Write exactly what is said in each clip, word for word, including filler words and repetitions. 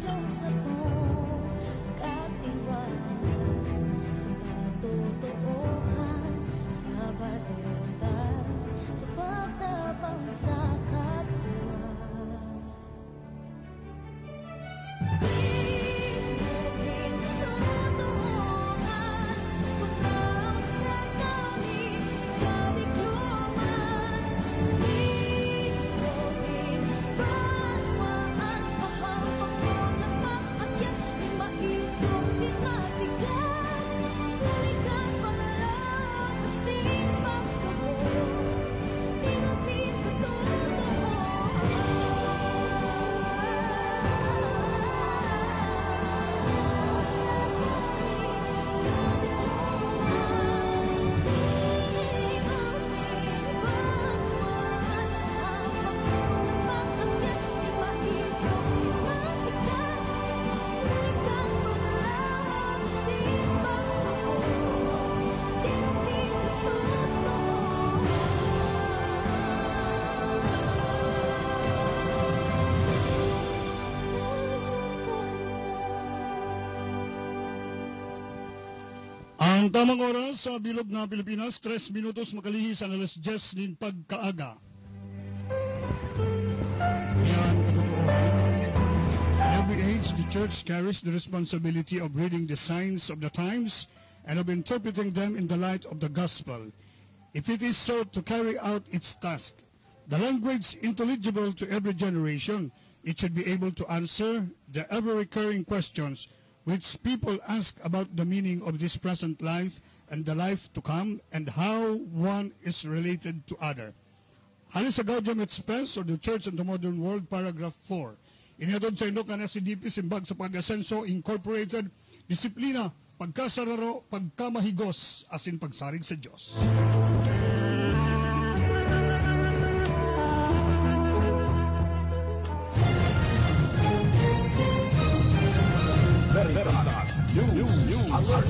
Ang satong katiwala sa katotoohan, sa bareta, sa pagtabang sa kapwa. Di naging katotoohan, pagtaw sa kami, kadigloman. Di naging banwa ang kahapak mo na pag-akyat, di maisog si masigat. Balikan pa na lang ang simbang ko. Ang tamang oras sa bilog na Pilipinas, tres minutos makalihis an alas dyes nin pagkaaga. Yan, katotoohan. In every age, the church carries the responsibility of reading the signs of the times and of interpreting them in the light of the gospel. If it is so to carry out its task, the language intelligible to every generation, it should be able to answer the ever-recurring questions which people ask about the meaning of this present life and the life to come and how one is related to other. Hale sa Gaudium et Spes or the Church and the Modern World, paragraph four. Inihatod sa indo kan S C D P, Simbag sa Pag-asenso Incorporated, Disiplina, Pagkasararo, Pagkamahigos, asin Pagsarig sa Dios. Veritas News Alert.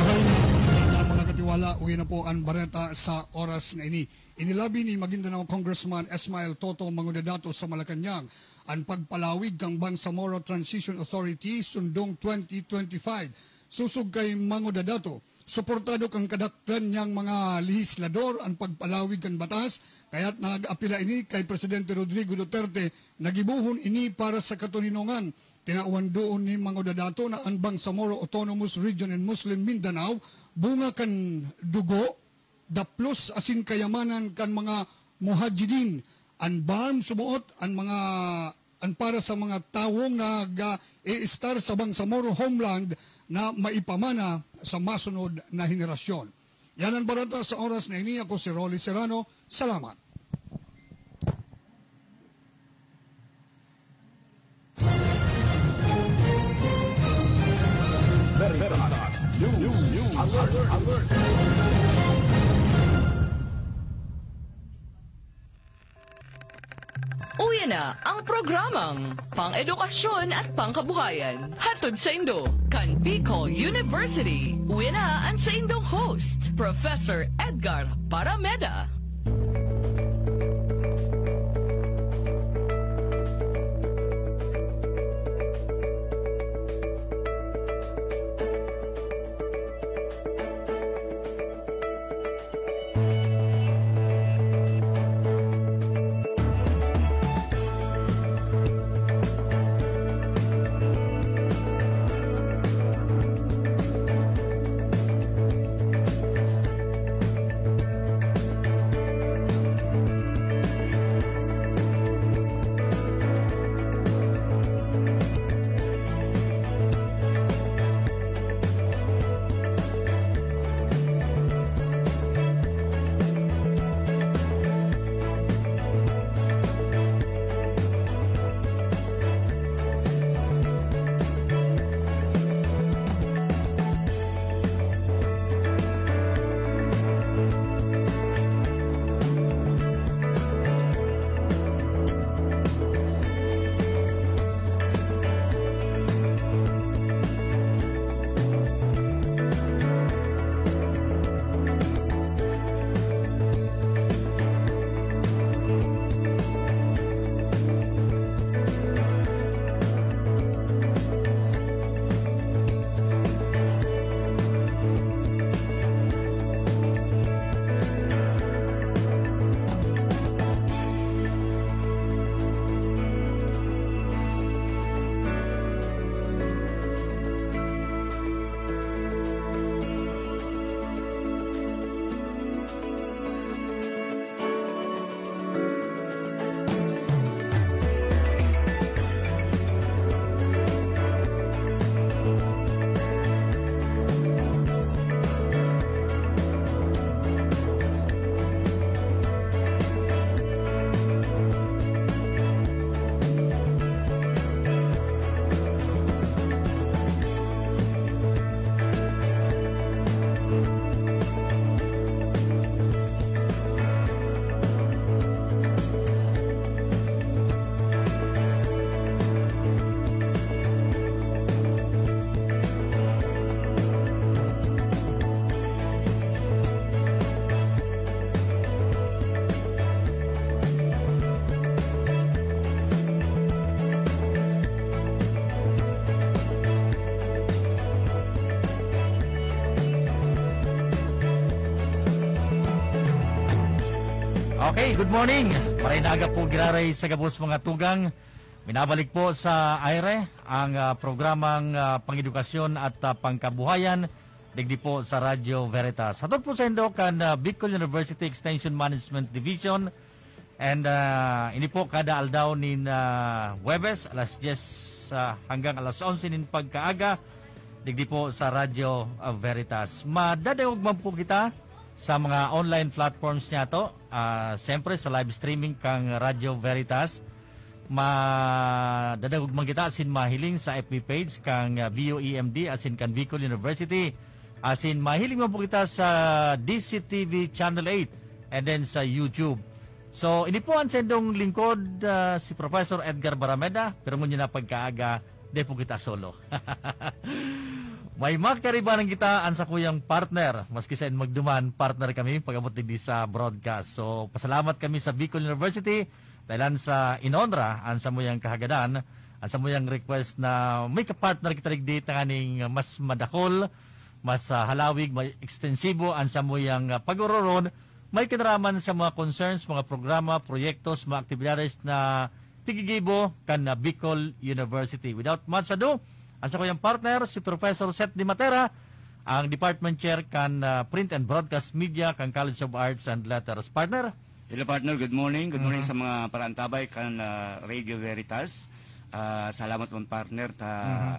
Okay, mga katiwala, uwi na po an bareta sa oras na ini. Inilabi ni Maguindanao Congressman Esmael Toto Mangudadato sa Malacañang an pagpalawig kan Bangsamoro Transition Authority sundong twenty twenty-five. Sosog kay Mangudadato, suportado kan kadaklan niyang mga lehislador an pagpalawig kan batas, kaya't nag-apila ini kay Presidente Rodrigo Duterte na gibohon ini para sa katoninongan. Tinawan duon ni Mangudadato na an Bangsamoro Autonomous Region and Muslim Mindanao bunga kan dugo, daplos asin kayamanan kan mga Mujahideen. An BARMM sumuot an mga, an para sa mga tawong nag-, ah, i-estar sa Bangsamoro homeland na maipamana sa masunod na henerasyon. Yan ang bareta sa oras na ini. Ako si Rolly Serrano. Salamat. Veritas News Alert. Uya na ang programang pang-edukasyon at pangkabuhayan. Hatod saindo kan Bicol University. Uya na ang saindong host, Professor Edgar Parameda. Okay, good morning. Maray na aga po, giraray sa gabos mga tugang. Minabalik po sa aire ang ah, programang ah, Pangedukasyon at ah, Pangkabuhayan digdi po sa Radyo Veritas. Hatod po sa indo kan ah, Bicol University Extension Management Division. And ah, ini po kada aldaw nin ah, Huwebes, alas diyes ah, hanggang alas onse nin pagkaaga, digdi po sa Radyo ah, Veritas. Madadangog man po kita sa mga online platforms niyato. Ah, siyempre sa live streaming kang Radyo Veritas. Madadangog man kita asin mahiling sa F B page kang ah, B U E M D asin kan Bicol University. Asin mahiling man po kita sa D C T V Channel eight and then sa YouTube. So, ini po an sendong lingkod, ah, si Professor Edgar Barameda, pero ngunyan na pagkaaga, di po kita solo. May makaribanan kita an sakuyang partner. Maski sa magduman, partner kami pag-abot digdi sa broadcast. So, pasalamat kami sa Bicol University, dahilan sa inonra an samuyang kahagadan, an samuyang request na may kapartner kita digdi tanganing mas madakol, mas ah, halawig, mas ekstensibo an samuyang ah, pag-ororon, may kinaraman sa mga concerns, mga programa, proyektos, mga aktibidades na tigigibo kan ah, Bicol University. Without much ado, ang sakuyang partner, si Professor Seth Di Matera, ang Department Chair kan ah, Print and Broadcast Media kan College of Arts and Letters. Partner? Hello, partner. Good morning. Good morning Aha. sa mga paraantabay kan ah, Radio Veritas. Ah, salamat man, partner, ta Mhm.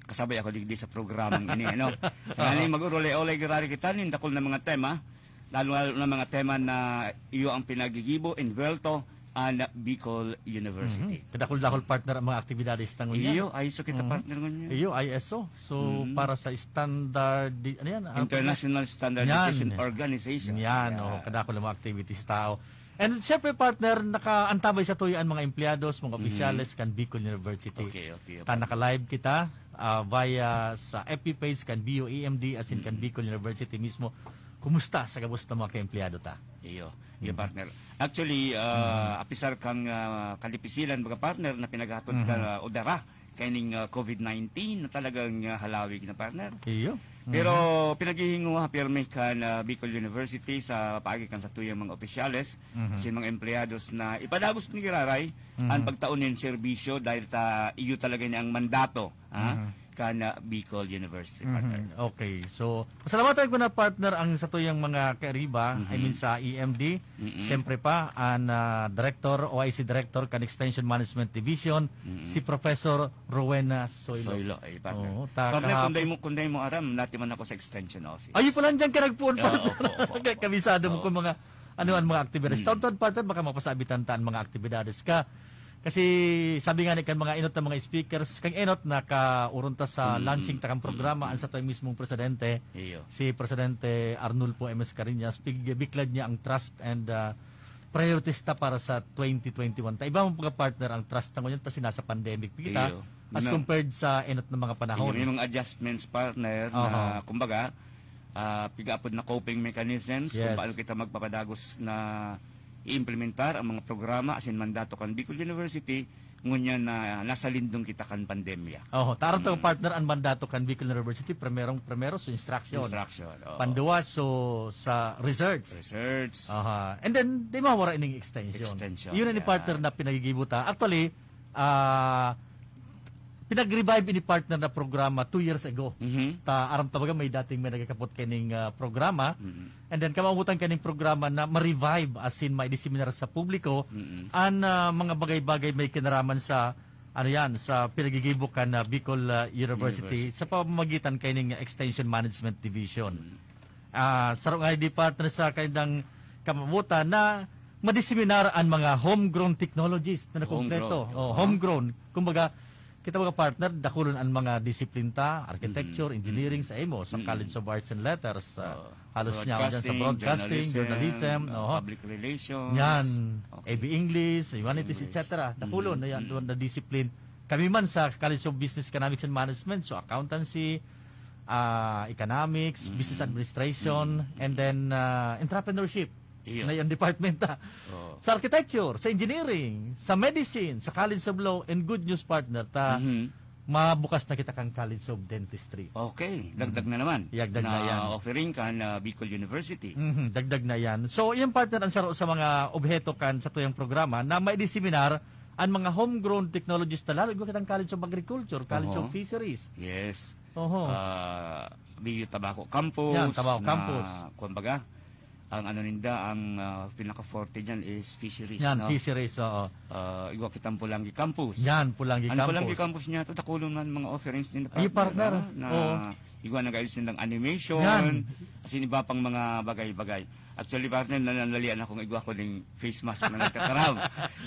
kasabay ako digdi sa programang ini, ano. Tanganing mag-urulay-ulay giraray kita nin dakul na mga tema, lalo-lalo na mga tema na iyo ang pinagigibo, envuelto, an Bicol University. Mhm. Kadakul-dakul, partner, ang mga aktibidades ta ngunyan. Iyo, I S O kita, Mhm. partner, ngunyan. Iyo, I S O. So, Mhm. para sa standard, di- ano yan? Ah, International Standardization Yan. Organization. Yan, Yeah. oh, kadakul ang mga activities tao. And siyempre, partner, nakaantabay satuya an mga empleyados, mga Mhm. opisyales kan Bicol University. Okay, okay, Ta okay. naka-live kita ah, via sa F B page kan B U E M D asin kan Mhm. Bicol University mismo. Kumusta sa gabos na mga ka-empleyado ta? Iyo, iyo, Mhm. partner. Actually, ah, Mhm. apisar kang ah, kalipisilan, mga partner, na pinaghatod Mhm. ka ah, o dara kaining ah, COVID nineteen na talagang ah, halawig na, partner. Iyo. Pero Mhm. pinaghihinguha pirmi kan ah, Bicol University sa paagi kan satuyang mga opisyales, Mhm. sa mga empleyados na ipadagos ni giraray Mhm. an pagtao nin serbisyo dahil ta iyo talaga ni ang mandato, ha, Mhm. kan ah, Bicol University, partner. Mhm. Okay. So, pasalamatan ko na, partner, ang satuyang mga kairiba, I Mhm. mean sa E M D. Mm-mm. Siyempre pa, ang ah, director, O I C director kan Extension Management Division, Mm-mm. si Professor Rowena Soylo. Soylo, ay, partner. Oo, ta Partner, kahapon kung dai mo, kung dai mo aram, dati man ako sa extension office. Ayun pala, dyan ka nagpuon, Oo, partner. opo, opo, opo. Kabisado mo Oo. kung mga ano ang mga aktibidades. Mm. Taon-taon, partner, baka mapasabitan ta ang mga aktibidades ka. Kasi sabi nga ni kan mga enot na mga speakers, kang enot na kaurunta sa Mm, launching mm, takang programa, mm, ang mm. sa tuwing mismong presidente, Iyo. si Presidente Arnulfo M S Cariñas, pig- biklad niya ang trust and ah, priorities ta para sa twenty twenty-one. Ta iba mong mga partner ang trust na ngunyan, ta sinasa pandemic kita Iyo. as Na- compared sa enot na mga panahon. Iyo, may mga adjustments, partner, na, Oho. kumbaga, ah, piga-apod na coping mechanisms, kung Yes. paano kita magpapadagos na i-implementar ang mga programa asin mandato kan Bicol University, ngunyan na nasa lindong kita kan pandemya. Oho, ta aram ta, Mm. partner, ang mandato kan Bicol University, primerong, primero sa instruction. Instruction, oo. Panduwa, so, sa research. Research. Aha. And then, di mawara ining extension. Extension, Yun ang ni yeah. partner na pinagigibo ta. Actually, ah, pinag-revive ini, partner, na programa two years ago. Mhm. Ta, aram ta baga may dating may nagkakapot kaning ah, programa. Mhm. And then, kamawotan kaning programa na ma-revive, as in, ma-disseminar sa publiko, Mhm. an ah, mga bagay-bagay may kinaraman sa, ano yan, sa pinagigibo kan ah, Bicol ah, University University. sa pamamagitan kaning Extension Management Division. Mhm. Ah, saro nga di, partner, sa kaindang kamawotan na madiseminar an mga homegrown technologies na nakumpleto. Homegrown, Oh, oo. homegrown. Kumbaga, kita mga partner, dakulon an mga disiplin ta, architecture, Mm, engineering mm. sa imo, sa Mm. College of Arts and Letters, ah, Oo. halos niya ako dyan sa Broadcasting, broadcasting, journalism, journalism, uh, oo. public relations. Yan, Okay. A B English, humanities, English. et cetera. Dakulon Mm, na yan, mm. doon na discipline. Kami man sa College of Business, Economics and Management, so accountancy, ah, economics, Mm. business administration, Mm. and then ah, entrepreneurship. Iyo. Na yung department, ah. Oo. Sa architecture, sa engineering, sa medicine, sa College of Law, and good news, partner, ta Mhm. mabukas na kita kan College of Dentistry. Okay, dagdag na naman Yagdag na na yan. offering kan, ah, Bicol University. Mhm, dagdag na yan. So, iyan, partner, ang saro sa mga obheto kan satuyang programa na maidiseminar an mga homegrown technologies na lalo igwa kitang College of Agriculture, College Oho. of Fisheries. Yes. Oho. Ah, Bio Tabaco Campus Yan, Tabaco na, Campus. kumbaga, ang ano ninda, ang, ah, pinaka-forte dyan is fisheries, Yan, no? fisheries, oo. Ah, igwa kitang Pulangi Campus. Yan, Pulangi Ang Campus. Pulangi Campus niya, to, dakulon man mga offerings ninda, Ay, partner, partner. no? Na Oo. igwa nag-ayos nilang animation, Yan. as in, iba pang mga bagay-bagay. Actually, partner, nananalian akong igwa ko ning face mask na nagkakaram.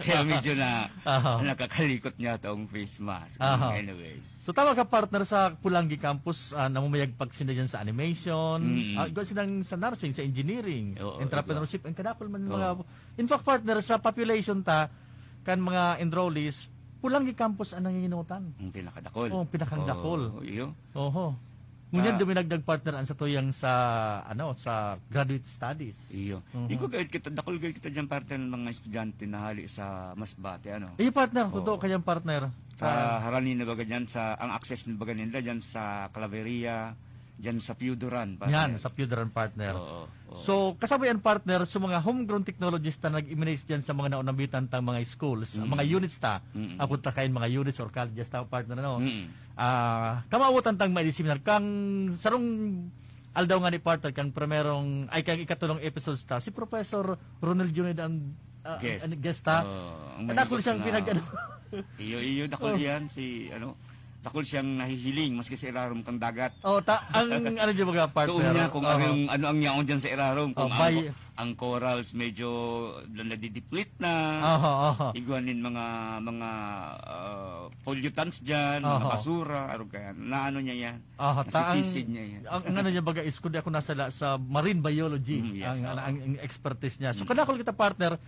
Kaya medyo na Aha. nakakalikot niya tong face mask. Aha. Anyway. So, tama ka, partner, sa Pulangi Campus, ah, namumayagpag sinda dyan sa animation. Mm. Ah, igwa silang sa nursing, sa engineering, Oo, entrepreneurship, ang kadakol man Oo. mga... In fact, partner, sa population ta, kan mga enrollees, Pulangi Campus ang nanginginutan. Ang pinakadakol. Oh, ang pinakadakol. Oo, iyo. Oho. Ngunyan Ah. duminagdag, partner, ang satuyang sa, ano, sa graduate studies. Iyo. Mhm. Igwa gayod kita, dakol gayod kita dyan, partner, ng mga estudyante na hali sa Masbate, ano? Iyo, partner, Oo. totoo ka dyan, partner. Sa Ah. harani na baga dyan, sa, ang access na baga nila dyan sa Claveria, dyan sa Pio Duran, partner. Yan, sa Pio Duran, partner. Oo, oo. So, kasabay yan, partner, sa mga homegrown technologies na nag-emanate dyan sa mga naunambitan tang mga schools, ang Mm. mga units ta, Mm. abot ta kain mga units or colleges ta, partner, ano? Mm. Ah, kamawotan tang maidiseminar. Kang sarong aldaw nga ni, partner, kang primerong, ay, kang ikatulong episodes ta, si Professor Ronel Junid ang, ah, Guest. ang, ang guest ta. Oo, ang Dakul mahigos siyang na pinag-, ano. Iyo, iyo, dakul Oh. yan, si, ano, dakul siyang nahihiling, maski sa irarom kang dagat. Oh, ta-, ang, ano dyan, mga partner? Tuon niya kung Oho. ano yung, ano ang yaon dyan sa irarom, kung Oh, ang, by ang corals medyo na-, nadideplete na. Oho, oho. Igwa nin mga, mga, ah, pollutants dyan, mga Oho. basura, arog kaya. Naano niya yan? Oho, ta-, ang, Nasisisid niya yan. ang, ang ano niya, baga is, kundi ako nasala sa marine biology, Mm, yes, ang, oo. ang, ang expertise niya. So, Mm. kadakol kita, partner,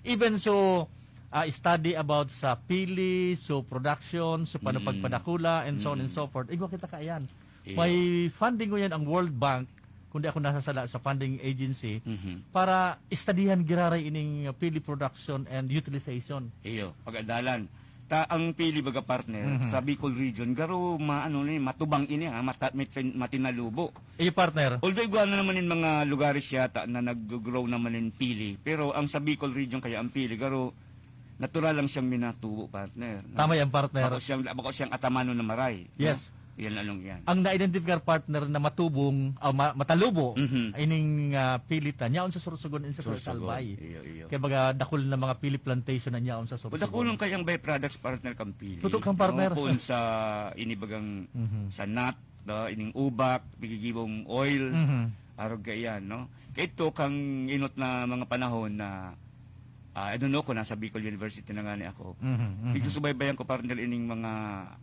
even so, ah, study about sa pili, so production, so paano Mm. pagpadakula, and so on and Mm. so forth. Igwa kita kaiyan. Iyo. May funding ko yan ang World Bank, kundi ako nasasala sa funding agency, Mhm. para istadihan giraray ining pili production and utilization. Iyo, pag-adalan. Ta, ang pili baga, partner, Mhm. sa Bicol region, garo ma-, ano ni, matubang ini, ha, mata-, matin-, matinalubo. Iyo, partner. Although igwa na naman in mga lugares yata na nag-grow naman in pili, pero ang sa Bicol region kaya ang pili, garo natural lang siyang minatubo, partner, no? Tama yan, partner. Bako siyang, bako siyang atamano na maray, no? Yes. Yan, anong yan? Ang na-identify, partner, na matubong, ah, ma-, matalubo, Mhm. ining, ah, pili ta, nyaon sa Sorsogon and sa Sorsogon. Albay. Iyo, iyo. Kaya baga, dakul na mga pili plantation na nyaon sa Sorsogon. Dakulon kayang byproducts, partner, kang pili. Totoo kang partner. No? Kung sa inibagang Mhm. sa nut, no? Ining ubak, pigigibong oil, Mhm. arog kaiyan, no? Kaya ito, kang inot na mga panahon na, ah, I don't know kung nasa Bicol University na nga ni ako. Mhm, mhm. Pigsusubaybayan ko, partner, ining mga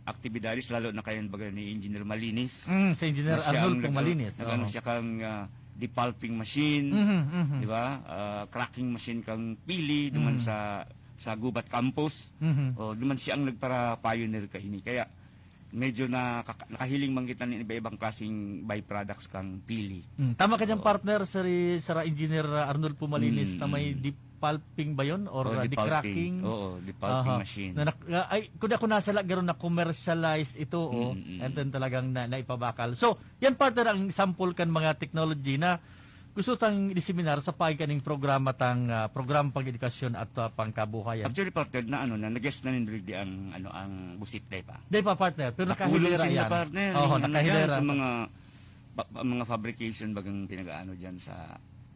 aktibidades, lalo na kayan baga ni Engineer Malinis. Mm, si Engineer Na siya Arnulfo ang nag-, Malinis, nag-ano oo. siya kang, ah, depulping machine, Mhm, mhm. di ba? Ah, cracking machine kang pili, duman Mhm. sa, sa Gubat Campus. Mhm. O, duman siya ang nagpara-pioneer kaini. Kaya, medyo nakaka-, nakahiling man kita nin iba-ibang klaseng byproducts kang pili. Mm, tama ka dyan, Oo. partner, sir, sir Engineer Arnulfo Malinis, Mm, na may mm. depulping ba yun? Or, Oh, uh, depulping. decracking? Oo, depulping Aha. machine. Na nak-, uh, ay, kung ako nasala, garo na commercialized ito, oh. Mm, mm, And then mm. talagang na, naipabakal. So, yan, partner, ang sample kan mga technology na gusto tang i-seminar sa paagi kaning programa tang, ah, programa pag-edukasyon at, ah, pangkabuhayan. Actually, partner, na ano na, nag-guest na nin Rigdi ang, ano, ang busit, di ba? Di pa, partner, pero Nakulong nakahilera sila, yan. partner, Oo, yung ano nakahilera. dyan, sa mga, ba-, ba-, mga fabrication bagang pinag-aano dyan sa,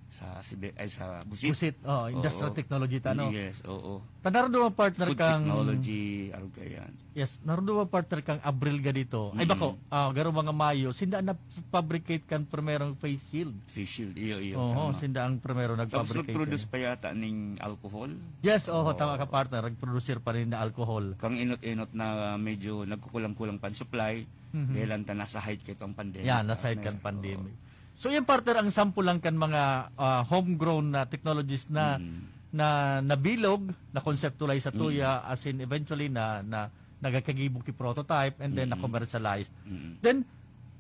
sa sibe-, ay, sa busit. Busit, oh, industrial Oo. technology ta, no? Yes, oo. Ta, narunduman, partner, Food kang technology, arog kaiyan. Yes, narunduman, partner, kang Abril ga dito. Ay, Mm. bako, ah, garo mga Mayo, sinda na fabricate kan primerong face shield. Face shield, iyo, iyo, Oo, tama. sinda ang primero Tapos nag-fabricate nag-produce yan. pa yata ning alcohol. Yes, oo, Oo. tama ka, partner. Nag-producer pa rin na alcohol. Kang inot-inot na medyo nagkukulang-kulang pan supply, Mhm. dahil lang ta nasa height kaito ang pandemic, Yan, nasa height partner. kan pandemic. Oo. So, yan, partner, ang sample lang kan mga, ah, homegrown na technologies na, Mm. na nabilog, na-conceptualize sa Mm. tuya, as in, eventually, na, na nagkakagibo ki prototype, and then Mm. na-commercialize. Mm. Then,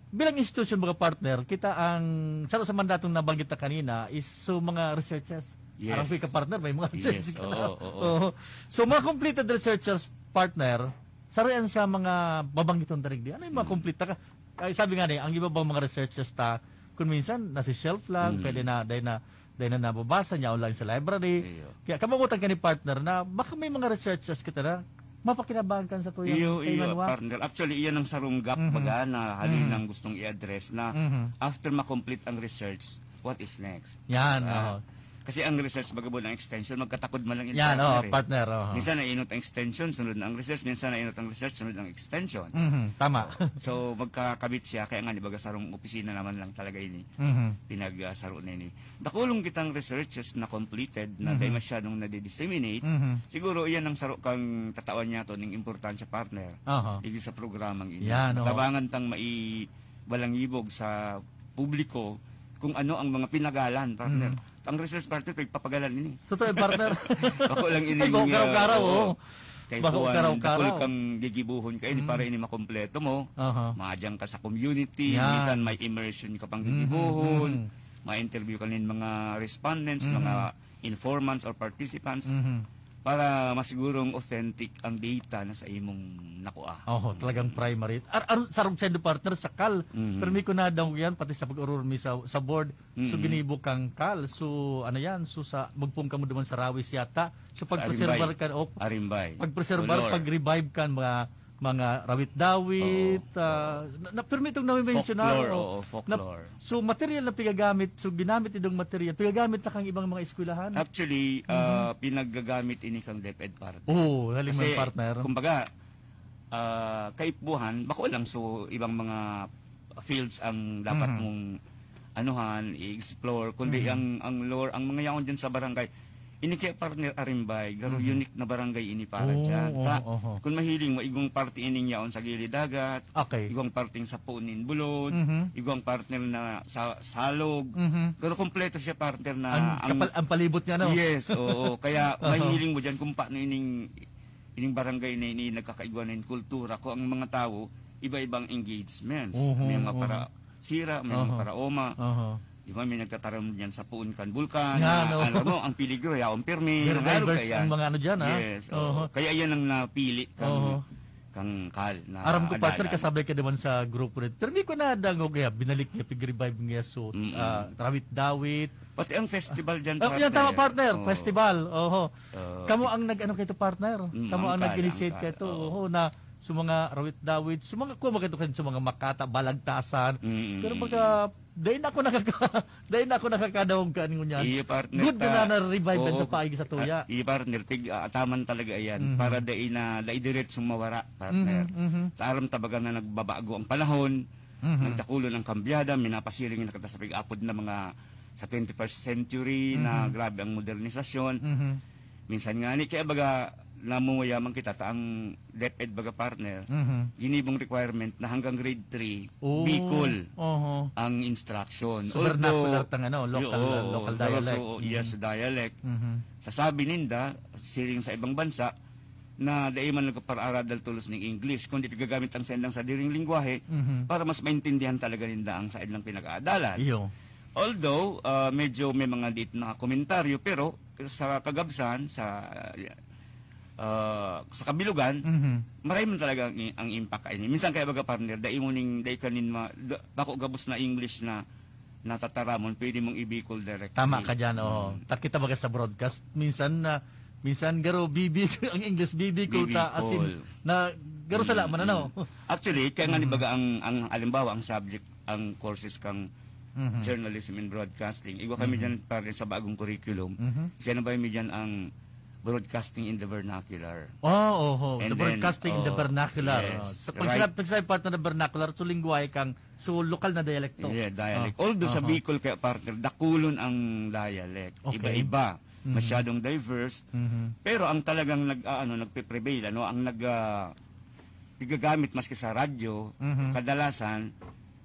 bilang institution, mga partner, kita ang, sa, sa mandatong nabanggit na kanina, is so mga researchers. Yes. Parang ka, partner, may mga Yes, researchers ka na. oo, oo. Oo. So, mga completed researchers, partner, Saro yan sa mga babanggiton ta digdi. Ano yung mga Mm. kumpleta ka? Ay, sabi nga ni, ang iba bang mga researches ta, kung minsan, nasa shelf lang, Mm. pwede na, dahil na, dahil na nababasa niya, online sa library. Iyo. Kaya kamangutan ka ni partner na baka may mga researches kita na mapakinabangan kan sa tuya. Iyo, Kay iyo, Manuel. partner. Actually, iyan ang sarong gap Mhm. baga na hali Mhm. nang gustong i-address na Mhm. after ma-complete ang research, what is next? Yan, Ah, oo. Kasi ang research, baga po ng extension, magkatakod man lang yung Yan, partner oo, eh. partner, oo. Minsan nainot ang extension, sunod na ang research, minsan nainot ang research, sunod ang extension. Mhm, tama. So, magkakabit siya, kaya nga, di ba, sarong opisina naman lang talaga ini. Mhm. Pinagsaro na ini. Dakulong kitang researches na completed, na Mhm. dahil masyadong nade-disseminate, Mhm. siguro iyan ang saro kang tatawan niya to, ning importansya, partner. Aha. Digdi sa programang ini. Yan, oo. Matabangan tang maibalangibog sa publiko kung ano ang mga pinagalan, partner. Mm. Ang research, partner, pagpapagalan ini. Totoo, partner. Ako lang ining, Ay, bako karaw-karaw, ah, oo. oo. Kay Bako Juan, karaw-karaw. dakul kang gigibuhon ka ini Mm. para ini makompleto mo. Aha. Maadyan ka sa community, Yan. minsan may immersion ka pang Mhm, gigibuhon, mhm. ma-interview ka nin mga respondents, Mhm. mga informants or participants, Mhm. para masigurong authentic ang data na sa imong nakua. Oho, talagang Mm. primary. Ar-, ar-, sarog sendo, partner, sa kal. Mhm. Pero may kunadang ko yan, pati sa pag-uror mi sa, sa board. So, Mhm. ginibo kang kal. So, ano yan? So, sa, magpung ka mo duman sa Rawis yata. So, Sa pag-preservar Arimbay. ka, oh, Arimbay. pag-preservar, Color. pag-revive kan mga, mga rawit-dawit, Oo, ah, oo. na, na, pero may itong nami-mention na, Folklore, oo. oo, Na, folklore. so, material na pigagamit, so, ginamit itong material, pigagamit na kang ibang mga eskwelahan? Actually, Mhm. ah, pinaggagamit ini kang DepEd, partner. Oo, halimbawa, Kasi, partner. kumbaga, ah, kaitbuhan, bako lang, so, ibang mga fields ang dapat Mhm. mong anuhan, i-explore, kundi Mhm. ang, ang lore, ang mga yaon dyan sa barangay, ini kaya, partner, Arimbay, garo Mhm. unique na barangay ini para Oo, dyan. Ta, oo, oho. kung mahiling mo, igwang parte ining yaon sa gilid dagat, Okay. igwang parteng sa puon nin bulod, Mhm. igwang partner na sa salog. Mhm. Pero kompleto siya, partner, na Ang ang kapal-, ang palibot niya, no? Yes, oo. Kaya Aha. mahiling mo dyan kung paano ining, ining barangay na ini nagkakaigwa nin kultura. Kung ang mga tao, iba-ibang engagements. Mhm, May mga mhm. para sira, may mga Aha. para oma. Aha. Di ba, may nagtataram dyan sa puon kan bulkan, Yan, na, oo. alam mo, ang peligro, yaon pirmi, Very mga ano diverse kaya. ang mga ano dyan, ah. Yes, oo. Aha. Kaya yan ang napili kang, Aha. kang kal na Aram ko, partner, adalan. kasabay ka naman sa grupo rin. Pero hindi ko nadangog kaya, binalik niya, pig-revive niya, so, Mm-mm. ah, rawit-dawit. Pati ang festival dyan, Ah, yan, tama, partner. partner. Oo. Festival, oho. Oo. Kamo ang nag-ano kaito, partner? Mm, Kamo ang ang kal, nag-initiate ang kal, kaito, oo. oho, na sa mga rawit-dawit, sa mga, kung magkatukan sa mga makata, balagtasan. Mm-mm. Pero baga, dahil na ako nakaka-, dahil na ako nakakadawog ka, ano niyan. Iyo, partner, Good ta-, na na-revive yan oo, sa paig sa tuya. ah, iyo, partner, pig-, ah, ataman talaga yan. Mhm. Para dai na, dai diretsong mawara, partner. Mhm, mhm. Sa aram ta baga na nagbabago ang panahon, Mhm. nagdakulon ang kambyada, minapasiring na kita sa pig-apod na mga sa twenty-first century na Mhm. grabe ang modernisasyon. Mhm. Minsan nga ni, kaya baga, namumuyamang kita, ta ang DepEd baga, partner, Mhm. ginibong requirement na hanggang grade three, Oh. Bicol Oho. ang instruction. So, Although, vernacular tang ano, local, oo, local pero dialect. so, yes, Mm. dialect. Mhm. Sasabi ninda, siring sa ibang bansa, na dai man nagpapararadal tolos ning English, kundi gagamit ang sa ilang sadiring lengwahe Mhm. para mas maintindihan talaga ninda ang sa ilang pinag-aadalan. Iyo. Although, ah, medyo may mga liit na komentaryo, pero sa kagabsan, sa, ah, sa kabilugan, Mhm. maray man talaga ang, ang impact kaini. Minsan kaya baga, partner, dai mo ning, dai ka nin ma-, da-, bako gabos na English na natataramon, pwede mong i-Bicol direct. Tama ka dyan, oo. Mm. Ta kita baga sa broadcast, minsan na, minsan garo, bibi, ang English, bibi ko, ta, as in, Bibicol. na, garo sala man, ano? Mm. Actually, kaya nga, di Mhm. baga, ang, ang, halimbawa, ang subject, ang courses kang Mhm. journalism and broadcasting. Igwa kami Mhm. dyan, pare, sa bagong curriculum. Mhm. Siya na ba mi dyan ang broadcasting in the vernacular? Oh, oho. And The then, broadcasting in the oh, vernacular. yes, Oh. So, pag right. sinabi, pag sinabi, partner, na vernacular, so lingwahe kang, so lokal na dialekto. Yeah, dialect. Ah, Although sa aha. Bicol, kaya, partner, dakulon ang dialect. Okay. Iba-iba. Mhm. Masyadong diverse. Mhm. Pero ang talagang nag-, ah, ano, nagpe-prevail, ano, ang nag-, ah, igagamit maski sa radyo, Mhm. kadalasan,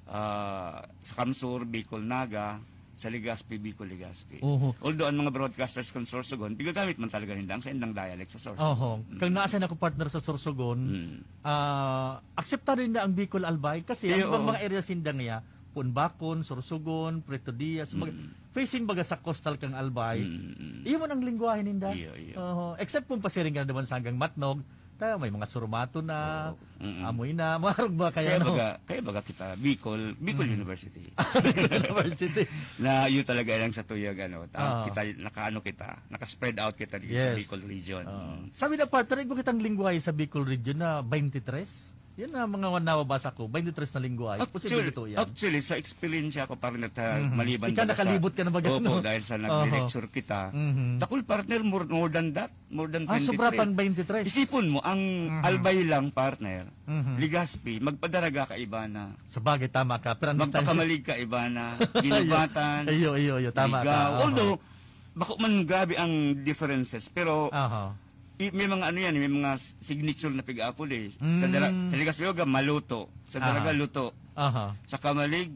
ah, sa Kamsur, Bicol Naga, sa Legazpi, Bicol Legazpi. Oho. Although ang mga broadcasters kan Sorsogon, pigagamit man talaga ninda ang saindang dialect sa Sorsogon. Oho. Mm. Kang naasin ako, partner, sa Sorsogon, Mm. ah, akseptado ninda ang Bicol Albay kasi Eh, ang ibang oo. mga area sinda niya, Punbacon, Sorsogon, Puerto Diaz, mag-, Mm. facing baga sa coastal kang Albay, Mm, mm. iyo man ang lingwahe ninda. Iyo, iyo. Oho. Except kung pasiring ka na naman sa hanggang Matnog, Ta, may mga surumato na, Oo. Mm-mm. amoy na, marag ba kaya, Kaya no? baga, kaya baga kita, Bicol, Bicol Mm. University. University. Na yun talaga lang sa tuyag, ano, ta-, Oo. kita, nakaano kita, naka-spread out kita dito sa Yes. Bicol region. Oo. Mm. Sabi na, partner, iba kitang lingwahe sa Bicol region na twenty-three. Yan ang mga nababasa ko, twenty-three na lingwahe. Posible Actually, ito yan. actually, sa eksperyensya ko, partner, ta-, Mhm. maliban Ikaw, baga sa nakalibot ka na ba, Opo, gano'n? dahil sa Oho. nagre-lecture kita. Mhm. Dakul, partner, more, more than that. More than Ah, sobra twenty-three. pang twenty-three. Isipon mo, ang Mhm. Albay lang, partner, Mhm. Legazpi, magpadaraga ka iba na. Sabagay, tama ka. Pero ang distansya Magpakamalig ka iba na. Ginubatan, Iyo, iyo, iyo. Tama Ligao. ka. Oho. Although, bako man grabe ang differences, pero Oho. i-, may mga ano yan, may mga s-, signature na pig-apple eh. Sa Mm. Dara-, sa Legazpi, baga, maluto. Sa Daraga, Aha. luto. Aha. Sa Kamalig,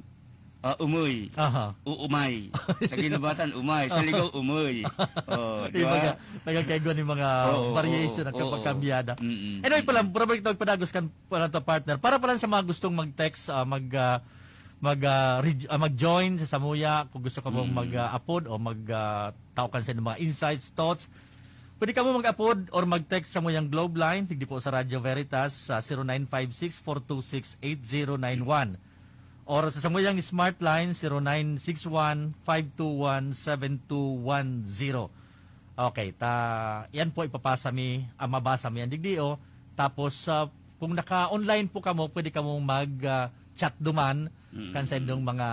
ah, umoy. Aha. Uumay. Sa Ginubatan, umay. Sa Ligaw, umoy. Oh, di Di ba? ba? Nagkakaigwa ni mga Oo, variation oo, at oo. kapagkambiada. Mm-mm. Anyway, pala, Mm-mm. para balik tawag padagos kan pala to, partner. Para pala sa mga gustong mag-text, ah, mag, ah, mag, ah, reg-, ah, mag-join sa Samuya, kung gusto ka mong Mm. mag, ah, apod o mag, ah, tao kan sa inyong mga insights, thoughts, pwede ka mo mag-apod or mag-text sa Samuyang Globe Line, digdi po sa Radyo Veritas, sa zero nine five six four two six eight zero nine one. Or sa Samuyang Smart Line, zero nine six one five two one seven two one zero. Okay, ta, yan po ipapasa mi, ah, mabasa mi ang digdi, oh. Tapos, ah, kung naka-online po kamo, pwede kamo mag, ah, chat duman Mm. kan sa inyong mga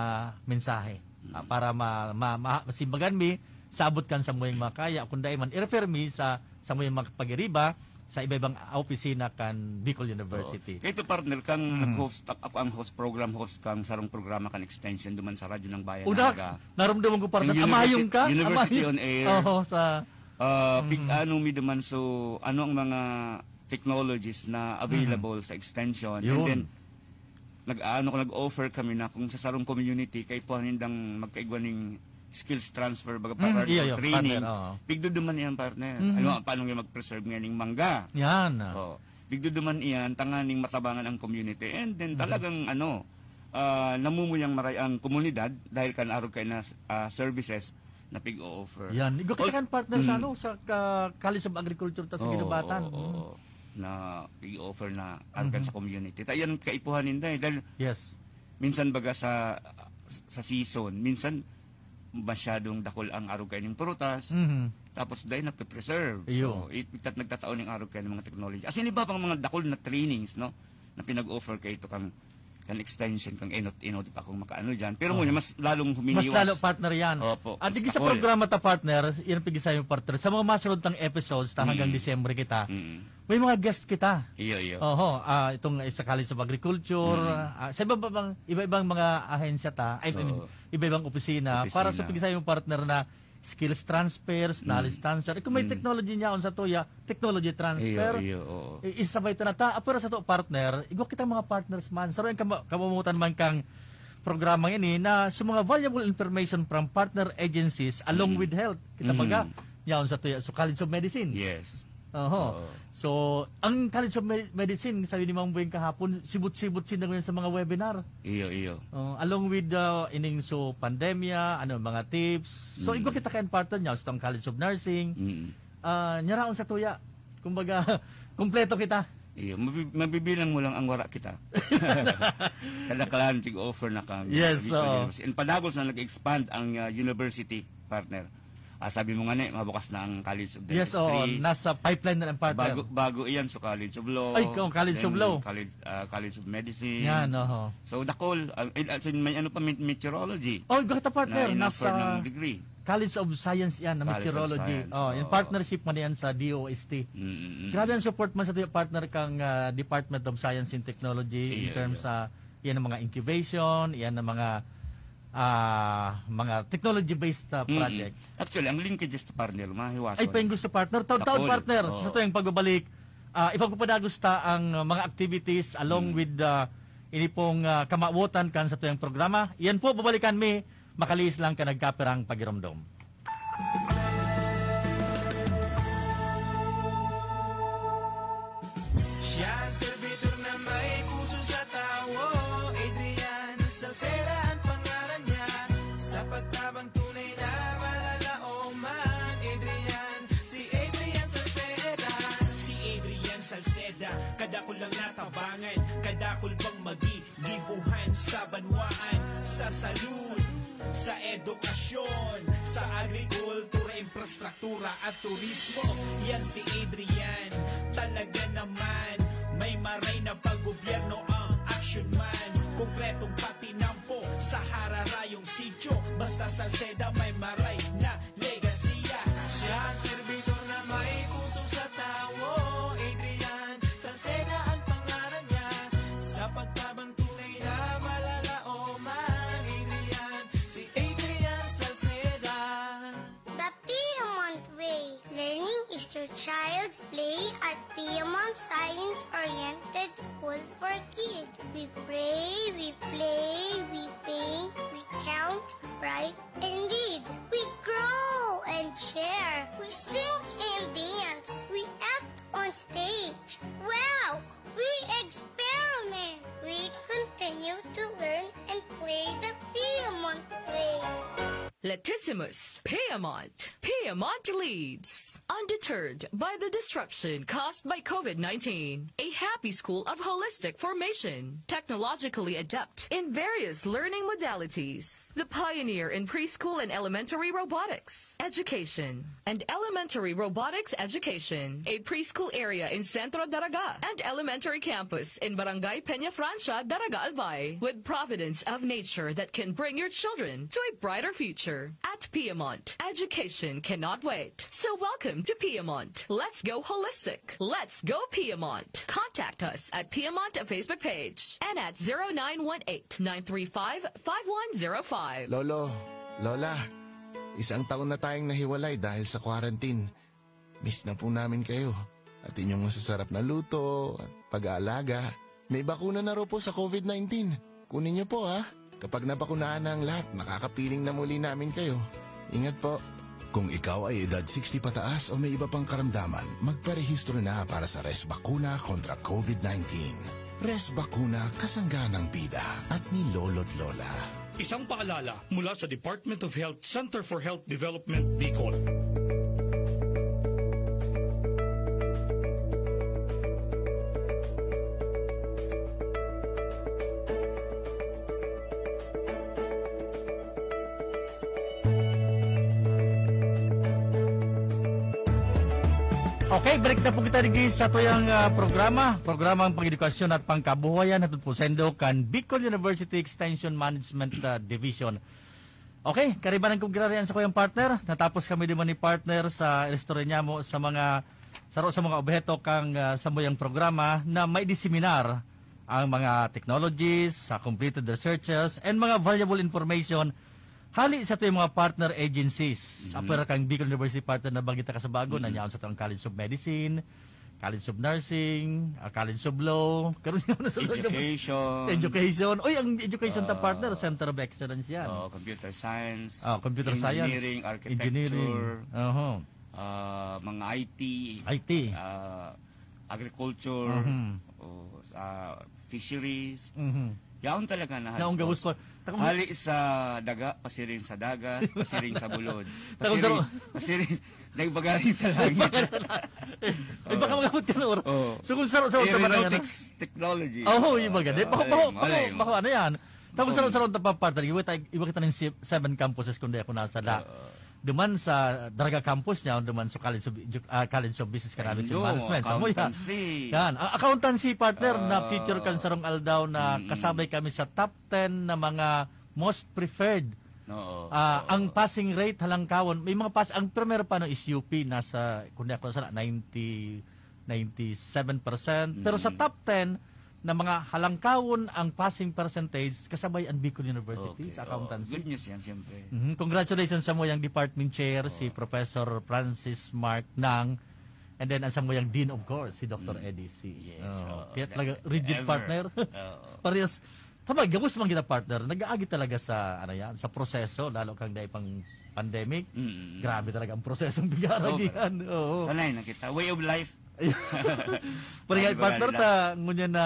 mensahe. Ah, Mm. para ma-, ma-, ma-, simbagan mi, sabot kan samuyang mga kaya. Kung dai man, i-refer mi sa samuyang mga pag-iriba, sa iba-ibang opisina kan Bicol University. Oo. Kaya ito, partner, kang Mm. nag-host, ak-, ako ang host, program host kang sarong programa kan extension duman sa Radyo ng Bayan Una, Naga. naramdaman ko, partner, Yung University, amayong ka? University Amayong. on Air. Oho, sa Ah, pig-, Mm. ano mi duman, so, ano ang mga technologies na available Mm. sa extension? And Yun. then, nag-aano ko, nag-offer kami na kung sa sarong community, kaipuhan nindang magkaigwa ning skills transfer, baga, Mm, para iyo, iyo, training. partner, oo. Pigduduman iyan, partner. Mhm. Ano, paano nga mag-preserve nga ning mangga? Yan, ah. Oo. Pigduduman iyan, tanganing matabangan ang community. And then, Mhm. talagang, ano, ah, namumuyang maray ang komunidad dahil kan arog kayo na, ah, services na pig-o-offer. Yan. Igwa kita Ol-, kan partner sa, mm. ano, sa ka-, College of Agriculture ta sa Oo, Ginubatan. oo, Mm. oo. Na pig-o-offer na arog kan Mhm. sa community. Ta yan kaipuhan ninda eh. Dahil Yes. minsan baga sa, sa season, minsan masyadong dakul ang arog kayo ng prutas, Mhm. tapos dahil nape-preserve. Iyo. So, it, it, nagtatao ng arog kayo ng mga technology. As in, iba pang mga dakul na trainings, no? Na pinag-offer kayo ito kang, kang extension, kang enot-enot, pa kung makaano dyan. Pero Oo. muna, mas lalong Mas huminiwas. lalo, partner, yan. Opo, At mas digdi sa dakul. programa ta, partner, yan ang pag-isa yung partner. Sa mga masunod tang episodes, ta hanggang Mm. Disyembre kita, Mm. may mga guest kita. Iyo, iyo. Oho, ah, itong, eh, sa College of Agriculture, Mm. ah, sa iba pa bang, iba-ibang mga ahensya ta, ay, I mean, Oo. iba-ibang opisina, para sa Opisina. pag-isa yung partner na skills transfers, Mm. knowledge transfer. Kung may Mm. technology niya, on sa tuya, technology transfer. Iyo, iyo, oo. I-, isabay ta na ta, apura sa to, partner, igwa kitang mga partners man. Sa royang kama-, kamamutan man kang programa ini na sa mga valuable information from partner agencies along Mm. with health. Kita Mm. baga, yaon sa tuya, so College of Medicine. Yes. Oho. Oo. So, ang College of Me-, Medicine, sabi ni Mang Bueng kahapon, sibot-sibot sinda ngayon sa mga webinar. Iyo, iyo. Oh, along with, uh, ining so pandemya, ano, mga tips. So, Mm. igwa kita kayan partner niya, sa tong College of Nursing. Mm. Ah, nyaraon sa tuya. Kumbaga, kompleto kita. Iyo, mabi-, mabibilang mo lang ang wara kita. Kadaklan, tig-offer na kami. Yes, Bicol oo. University. And padagos na nag-expand ang, uh, university, partner. Ah, sabi mo nga ni, mabukas na ang College of Yes, oo. Dentistry. Nasa pipeline na ang partner. Bago, bago iyan, so College of Law. Ay, oh, College of Then, Law. College, ah, College of Medicine. Yan, oho. So, dakol, ah, eh, as in, may ano pa, met-, meteorology. Oh, igwa kita, partner. Na in-offer Nasa ng degree. College of Science yan, na College of meteorology. Science, Oh, yung oo. partnership man yan sa D O S T. Mm, mm, mm. Grabe ang support man sa partner kang, ah, Department of Science and Technology in Iya, terms iya. sa, yan ang mga incubation, yan ang mga, ah, mga technology-based, ah, Mm, mm. project. Actually, ang linkages to partner, mahiwaso Ay, yan. pa yung gusto partner. Taon-taon Dakol. partner. Oo. Sa tuwing pagbabalik, ah, ipagpapadagos ta ang, ah, mga activities along Mm. with, ah, ini pong, ah, kamawotan kan sa tuyang programa. Yan po, babalikan mi. Makalihis lang ka nagkapirang pagiromdom. Siya ang servidor na may puso sa tawo, Adrian Salceda ang pangalan niya. Sa pagtabang tunay na malalaoman, Adrian, si Adrian Salceda. Si Adrian Salceda. Buhan sa banwaan, sa salud, sa edukasyon, sa agrikultura, infrastruktura at turismo. Yan si Adrian, talaga naman, may maray na paggobyerno ang action man. Konkretong patinampo sa hararayong sityo, basta Salceda may maray na legasiya. Siya ang servidor na may puso sa tawo. Adrian Salceda ang pangalan niya. Sa pagtabang tunay na malalaoman, Adrian, si Adrian Salceda. The Piedmont Way. Learning is your child's play at Piedmont Science-Oriented School for Kids. We pray, we play, we paint, we count, write, and read. We grow and share. We sing and dance. We act on stage. Wow! We experiment. We continue to learn and play the Piedmont way. Latissimus, Piedmont. Piedmont leads. Undeterred by the disruption caused by COVID nineteen, a happy school of holistic formation, technologically adept in various learning modalities. The pioneer in preschool and elementary robotics education and elementary robotics education, a preschool area in Centro Daraga and elementary campus in Barangay Peña Francia, Daraga, Albay, with providence of nature that can bring your children to a brighter future. At Piedmont, education cannot wait. So welcome to Piedmont. Let's go holistic. Let's go Piedmont. Contact us at Piedmont Facebook page and at zero nine one eight, nine three five, five one zero five. Lolo, Lola, isang taon na tayong nahiwalay dahil sa quarantine. Miss na po namin kayo at inyong masasarap na luto at pag-aalaga. May bakuna na raw po sa COVID nineteen. Kunin niyo po, ha? Kapag nabakunahan na ang lahat, makakapiling na muli namin kayo. Ingat po. Kung ikaw ay edad sixty pataas o may iba pang karamdaman, magparehistro na para sa Res Bakuna kontra COVID nineteen. Res Bakuna, kasangga ng bida at ni Lolo't Lola. Isang paalala mula sa Department of Health, Center for Health Development, Bicol. Okay, balik na po kita digdi sa tuyang, ah, programa, programang pang-edukasyon at pangkabuhayan, hatod po saindo kan Bicol University Extension Management, ah, Division. Okay, karibanan kong ginarian sa kuyang partner. Natapos kami di man ni partner sa istorya niya mo sa mga saro sa mga obheto kang, ah, samuyang programa na may diseminar ang mga technologies, sa completed researches, and mga valuable information hali sa tuyang mga partner agencies. Sa Mhm. Apwera kang Bicol University partner na banggi ta kasabagon, Mhm. Nanyaon sa tuyang College of Medicine, College of Nursing, ah, College of Law, karon yun na sa Education. Education. Oy, ang education ta Ah, partner, Center of Excellence yan. Oh, computer science, Ah, computer science, engineering, architecture, engineering. Oho. Ah, mga I T, I T. Ah, agriculture, Mhm. o sa fisheries. Mhm. Yaon talaga na Yaon halos gabos pa. Takong Hali sa daga, pasiring sa dagat, pasiring sa bulod. Takong Pasiring, sa pasiring, nagbagaling sa langit. Ay, baka Oo. Mga buti na oras. Oo. So, kung saro-saro sa mga Aeronautics technology. Oo, yung mga ganun. Bako, bako, Ay, bako, malay mo. Bako, ano yan? Tapos Oo. Saro-saro ta pa, partner. Iwa ta-, iwa kita ng si-, seven campuses kundi ako nasa la-, Oo. duman sa Daraga Campus niya, duman sa College of Edu-, ah, College of Business and Ay, Management. Sa Muya. Accountancy. Yan. Ah, accountancy, partner, na Ah. feature kan sarong aldaw na Mm-mm. kasabay kami sa top ten na mga most preferred. Oo, Ah, oo. Ang passing rate, halangkawon, may mga pass, ang primero pa no is U P, nasa, kung di ako nasala, ninety, ninety-seven percent. Pero sa Mm. top ten na mga halangkawon ang passing percentage, kasabay ang Bicol University Okay, sa accountancy. Oo. Good news yan, siyempre. Mhm. Congratulations sa muyang department chair, Oo. si Professor Francis Mark Nang, and then ang sa muyang dean, of course, si Doctor Mm. Eddie C. Yes, Oo. Oo. Kaya That talaga, rigid ever. Partner. Oo. Parehas, Tama, gabos man kita, partner. Nag-aagi talaga sa, ano yan, sa proseso, lalo kang dahil pang pandemic. Mm, mm, mm. Grabe talaga ang prosesong pigaragihan. Sobra. Oo. Sanay na kita. Way of life. Parang Ay, partner, iba ta, ngunyan na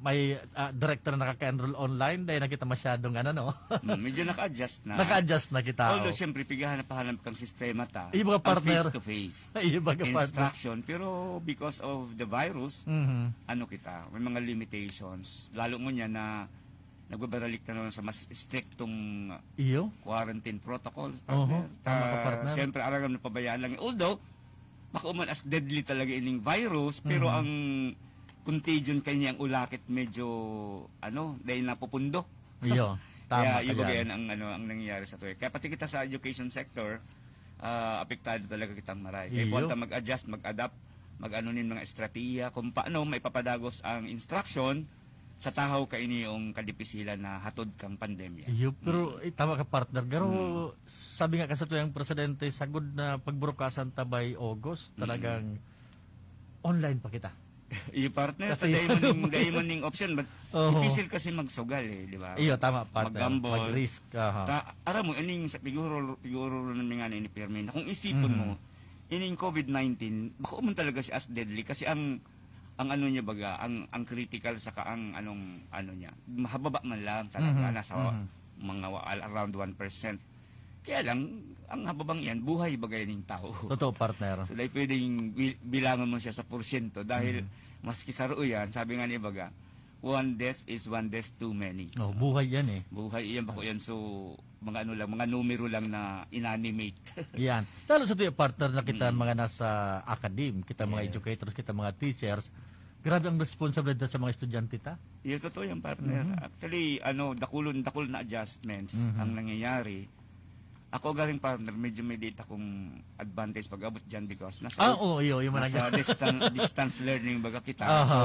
may, ah, director na nakaka-enroll online, dahil na kita masyadong, ano, no? Mm, medyo naka-adjust na. Naka-adjust na kita, Although, oh. Siyempre, pigahan na pahanap kang sistema ta. Yung mga Ang partner. Face-to-face Yung mga partner. Instruction. Pero because of the virus, Mhm. ano kita, may mga limitations. Lalo ngunyan na nagbabaralik na naman sa mas striktong Iyo? quarantine protocols, Oho, partner. tama ka, partner. Siyempre, alangan napabayaan lang. Although, bako man as deadly talaga ining virus, pero Mhm. ang contagion kanya ang ulakit medyo, ano, dahil napupundo. Iyo, tama Kaya ka iba dyan. yan ang, ano, ang nangyayari sa tuwing. Kaya pati kita sa education sector, ah, apektado talaga kitang maray. Kaya Iyo. po mag-adjust, mag-adapt, mag-ano nin mga estratehiya kung paano maipapadagos ang instruction sa tahaw kaini yung kadipisilan na hatod kang pandemya. Iyo, pero eh, tama ka, partner. Pero Hmm. sabi nga kasi tuyang presidente, sagod na pagburukasan ta by August, Mm. talagang online pa kita. Iyo, partner, Kasi sa dahil maning, dahil maning option, but Oho. dipisil kasi magsugal eh, di ba? Iyo, tama, partner. Mag-gamble. Mag-risk. Aha. Ta, aram mo, ining sa piguro, piguro na mga ni Pirmin, na kung isipon Mhm. mo, ining covid nineteen, bako man talaga siya as deadly kasi ang ang ano niya baga, ang ang critical saka ang anong ano niya, mahababa man lang talaga, Mhm. nasa Mhm. mga wa- around one percent. Kaya lang, ang hababang yan, buhay bagay ning tao. Totoo, partner. So, dahil pwedeng bi- bilangan mo siya sa porsyento dahil Mhm. maski sa roo yan, sabi nga ni baga, one death is one death too many. Oh, buhay yan eh. Buhay iyan, bako yan. So, mga ano lang, mga numero lang na inanimate. Yan. Lalo sa tuya, partner, na kita Mm. mga nasa academe, kita mga Yes. educators, kita mga teachers, grabe ang responsibilidad sa mga estudyante ta. Yung totoo yung partner. Mhm. Actually, ano, dakulon, dakul na adjustments Mhm. ang nangyayari. Ako galing partner, medyo may data kong advantage pag-abot dyan because nasa, Ah, oo, iyo, yung mga nasa nag- distan- distance learning baga kita. Aha. So,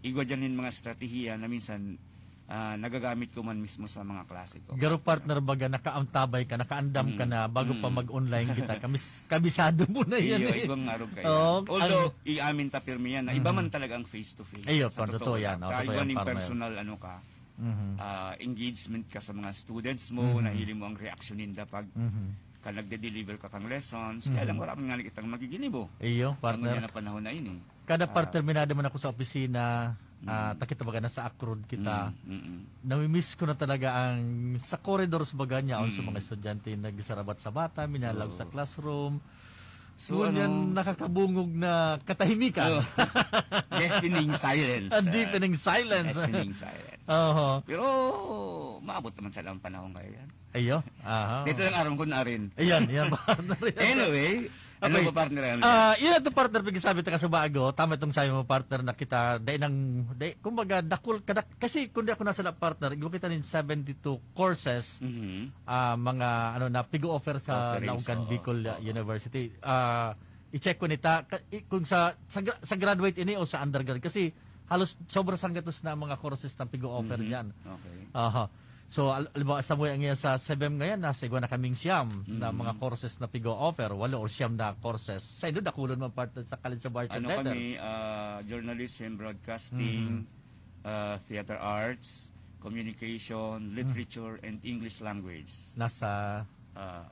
igwa dyan yung mga estratehiya na minsan ah, nagagamit ko man mismo sa mga klase ko. Garo partner baga, nakaantabay ka, nakaandam ka Mm. na bago pa Mm. mag-online kita. Kamis, kabisado mo na yan Iyo, eh. Ibang arog kayo. Oo, Although, ang- iamin ta pirmi yan, na Mhm. iba man talaga ang face-to-face. Iyo, Sa totoo totoo yan, lang. oh, Kaya totoo iba yan, ning partner. Personal, ano ka, Mhm. ah, engagement ka sa mga students mo, Mhm. nahili mo ang reaksyon ninda pag Mhm. ka nagde-deliver ka kang lessons, Mhm. kaya lang wala kang nga kitang magigilibo. Iyo, Partner. partner. Na panahon na ini. Kada Ah. Partner, minada man ako sa opisina, ah, Mm. takita baga na sa Akrod kita. Mm, mm, mm. Nami-miss ko na talaga ang sa corridors baga niya o sa Mm. mga estudyante nagsasarabat sa bata, minalaog Oo. sa classroom. So, Ngunyan, ano, nakakabungog na katahimikan. Oh. Deafening silence. A deafening silence. Deafening silence. Oho. Pero maabot naman sa lang panahon kayo yan. Ayo. Aha. Dito lang aram ko na rin. Ayan, yan, partner. Yan. Anyway, ano Okay. ba partner yan? Ah, yun ang partner pag-sabi ta kasubago, tama itong sabi mo, partner, na kita, dahil nang, dahil, kumbaga, dakul, kadak, kasi kung di ako nasala, partner, igwa kita nin seventy-two courses, Mhm. ah, mga, ano, na pig-offer sa Offerings, Laogan oo, Bicol oo. University. Ah, i-check ko nita, ka- i- kung sa, sa, gra- sa graduate ini o sa undergrad, kasi halos sobra sanggatos na mga courses na pig-offer Mhm. niyan. Okay. Aha. So, al- halimbawa, sa mga ngayon sa sebem ngayon, nasa igwa na kaming siyam na Mhm. mga courses na pig-offer, walo o siyam na courses. Sa inyo, dakulon man partner sa College of Arts and Ano Letters. Kami, ah, journalism, broadcasting, Mhm. ah, theater arts, communication, literature, and English language. Nasa Ah,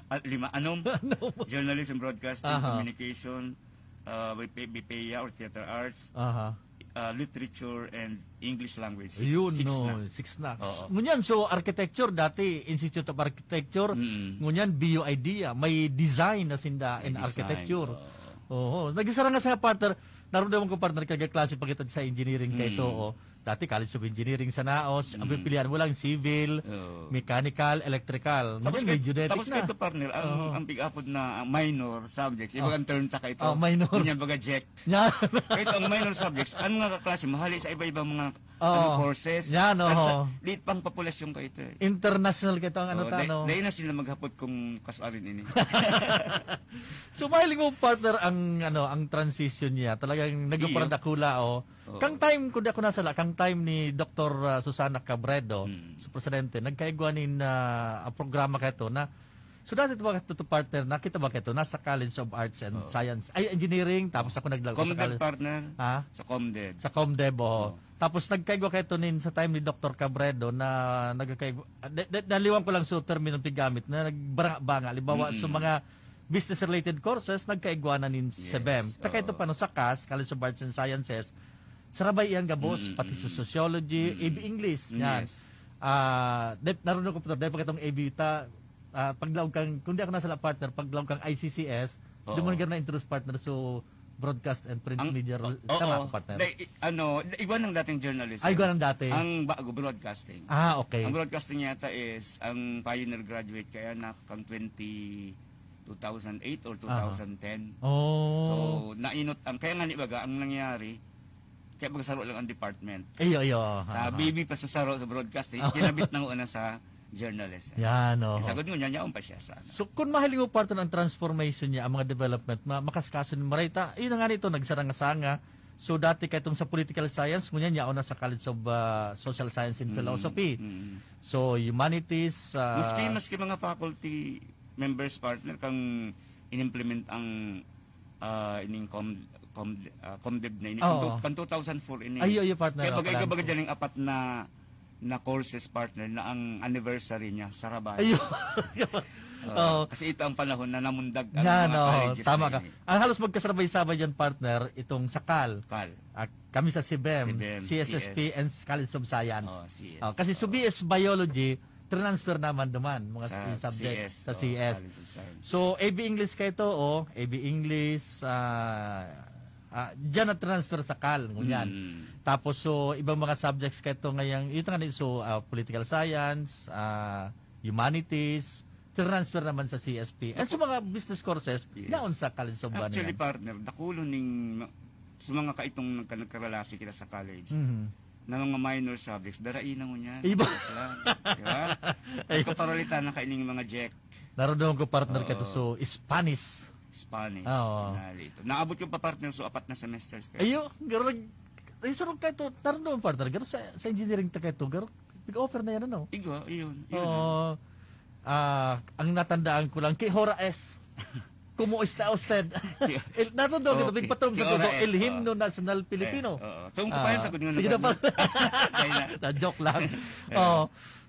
ah, lima, anong? Ano? Journalism, broadcasting, Aha. communication, ah, B P, B P A or theater arts, Aha. ah, literature, and English language. Six, Yun, six no. na. Six na. Oo. Ngunyan, so architecture, dati Institute of Architecture, Mm. ngunyan B U idea, may design na sinda May in design, architecture. Oo. Oo. Nagisara nga sa partner, naramdaman ko partner, kaya klase pagkita sa engineering kay Mm. ito, oh. Dati College of Engineering sa Naos, ang Mm. pipilian mo lang civil, Oo. mechanical, electrical. Tapos Ngunyan, may kay, geodetic tapos na. kay ito, partner, ang, Oo. ang pig-apod na minor subjects, iba Oh. ang term ta kay ito. Oh, minor. Ngunyan baga jek. Yan. Kaya ito, ang minor subjects, ang mga kaklase, mahali sa iba-ibang mga Oo. ano, courses. Yan, At sa, oo. di pang populasyon kayo ito eh. International ka ito ang ano Oo, ta, dahil, no? dahil na sila maghapot kung kasuarin ini. So, mahiling mo, partner, ang, ano, ang transition niya. Talagang nagparang Iyo. Dakula, oh. Oo. Kang time, kung di ako nasala, kang time ni Doktor, ah, Susana Cabredo, Mm. sa presidente, nagkaigwa nin, ah, ang programa kayo na, so dati ito ba ito, partner, nakita ba kayo, nasa College of Arts and Oo. Science, ay, Engineering, tapos ako naglago sa Comdeb, College. partner. Ha? Sa Comdeb. Sa Comdeb, oh. Oo. Tapos nagkaigwa kayo nin sa time ni Doktor Cabredo na nagkaigwa, de, de, naliwan ko lang sa termino pigamit na nagbanga-banga. Halimbawa, Mm-mm. sa mga business-related courses, nagkaigwa na nin Yes, sebem. Ta kayo ito oo. pa, no, sa CAS, College of Arts and Sciences, sarabay iyan gabos, Mm-mm. pati sa sociology, Mm-mm. A B English. Yan. Yes. Ah, de, narunong ko pa ito, dahil pa itong A B ta, ah, paglaog kang, kung di ako nasala partner, paglaog kang I C C S, Oo. doon mo na introduce partner. So, Broadcast and print Ang- media. o- Tama, oo. partner. Di, ano, di- igwa ng dating journalism. Ay, igwa ng dati. Ang bago, broadcasting. Ah, okay. Ang broadcasting yata is, ang pioneer graduate kaya na kang twenty, two thousand eight or two thousand ten. Oh. So, nainot ang, kaya nga ni baga, ang nangyari, kaya magsaro lang ang department. Iyo, iyo. Sa Aha. B B pa sa saro sa broadcasting, kinabit na una sa journalism. Yan, oh. Sagod mo niya, yaon pa siya sa ano. So, kung mahiling mo, partner, ang transformation niya, ang mga development, ma makaskaso ni Marita, yun na nga nito, nagsaranga-sanga. So, dati ka itong sa political science, ngunyan yaon na sa College of ah, Social Science and Philosophy. Mm. So, humanities, ah, Maski, maski mga faculty members, partner, kang inimplement ang ah, ining com, com, ah, ComDev na ini. Oo. Kan, kan two thousand four ini. Ay, iyo, iyo, partner, Kaya oh, bagay ka plan bagay ko. Dyan yung apat na na courses, partner, na ang anniversary niya sa Rabat. Ayun. Ah, Oo. Kasi ito ang panahon na namundag ang Yan, mga oh, colleges tama na ka. ini. Ang halos magkasabay-sabay yan, partner, itong sa Cal. Cal. Ah, kami sa CBEM, CBEM, C S S P, C S. and College of Science. Oh, C S, Oh, kasi oo. so B S Biology, transfer naman naman mga Sa yung subject C S, sa oh, C S. College of Science. So, A B English kayo to, oh, A B English, ah, ah, dyan na transfer sa Cal, ngunyan. Mm. Tapos, so, ibang mga subjects kayo to ngayang, ito nga ni, so, ah, political science, ah, humanities, transfer naman sa C S P. And sa mga business courses, Yes. naon sa College of ano Actually, yan. Partner, dakulo ning ma- sa mga kaitong nagka- nagkarelasi kita sa college Mhm. na mga minor subjects, darain na mo niyan. Iba. Lang, di ba? Kaparalitan na kaining mga Jack, Naroon ko, partner, Oo. ka to, so, Spanish. Spanish. Oo. Finale ito. Naabot ko pa, partner, so apat na semesters kayo. Ayo, garo nag ay, sarong kayo to, naroon, partner, garo sa, sa engineering ta kayo to, garo, big offer na yan, ano? Igo, iyon. iyon. Oo. Ah, ang natandaan ko lang, kay Hora S. Kumusta usted? Yeah. El, natandaan ko, Okay. pigpatrong sa Si todo, Hora S, El Himno oo. National Filipino. Eh, oo. So, kung Ah, paano sa kuno sige na na pala. Kaya na. Na-joke lang. Eh. Oo.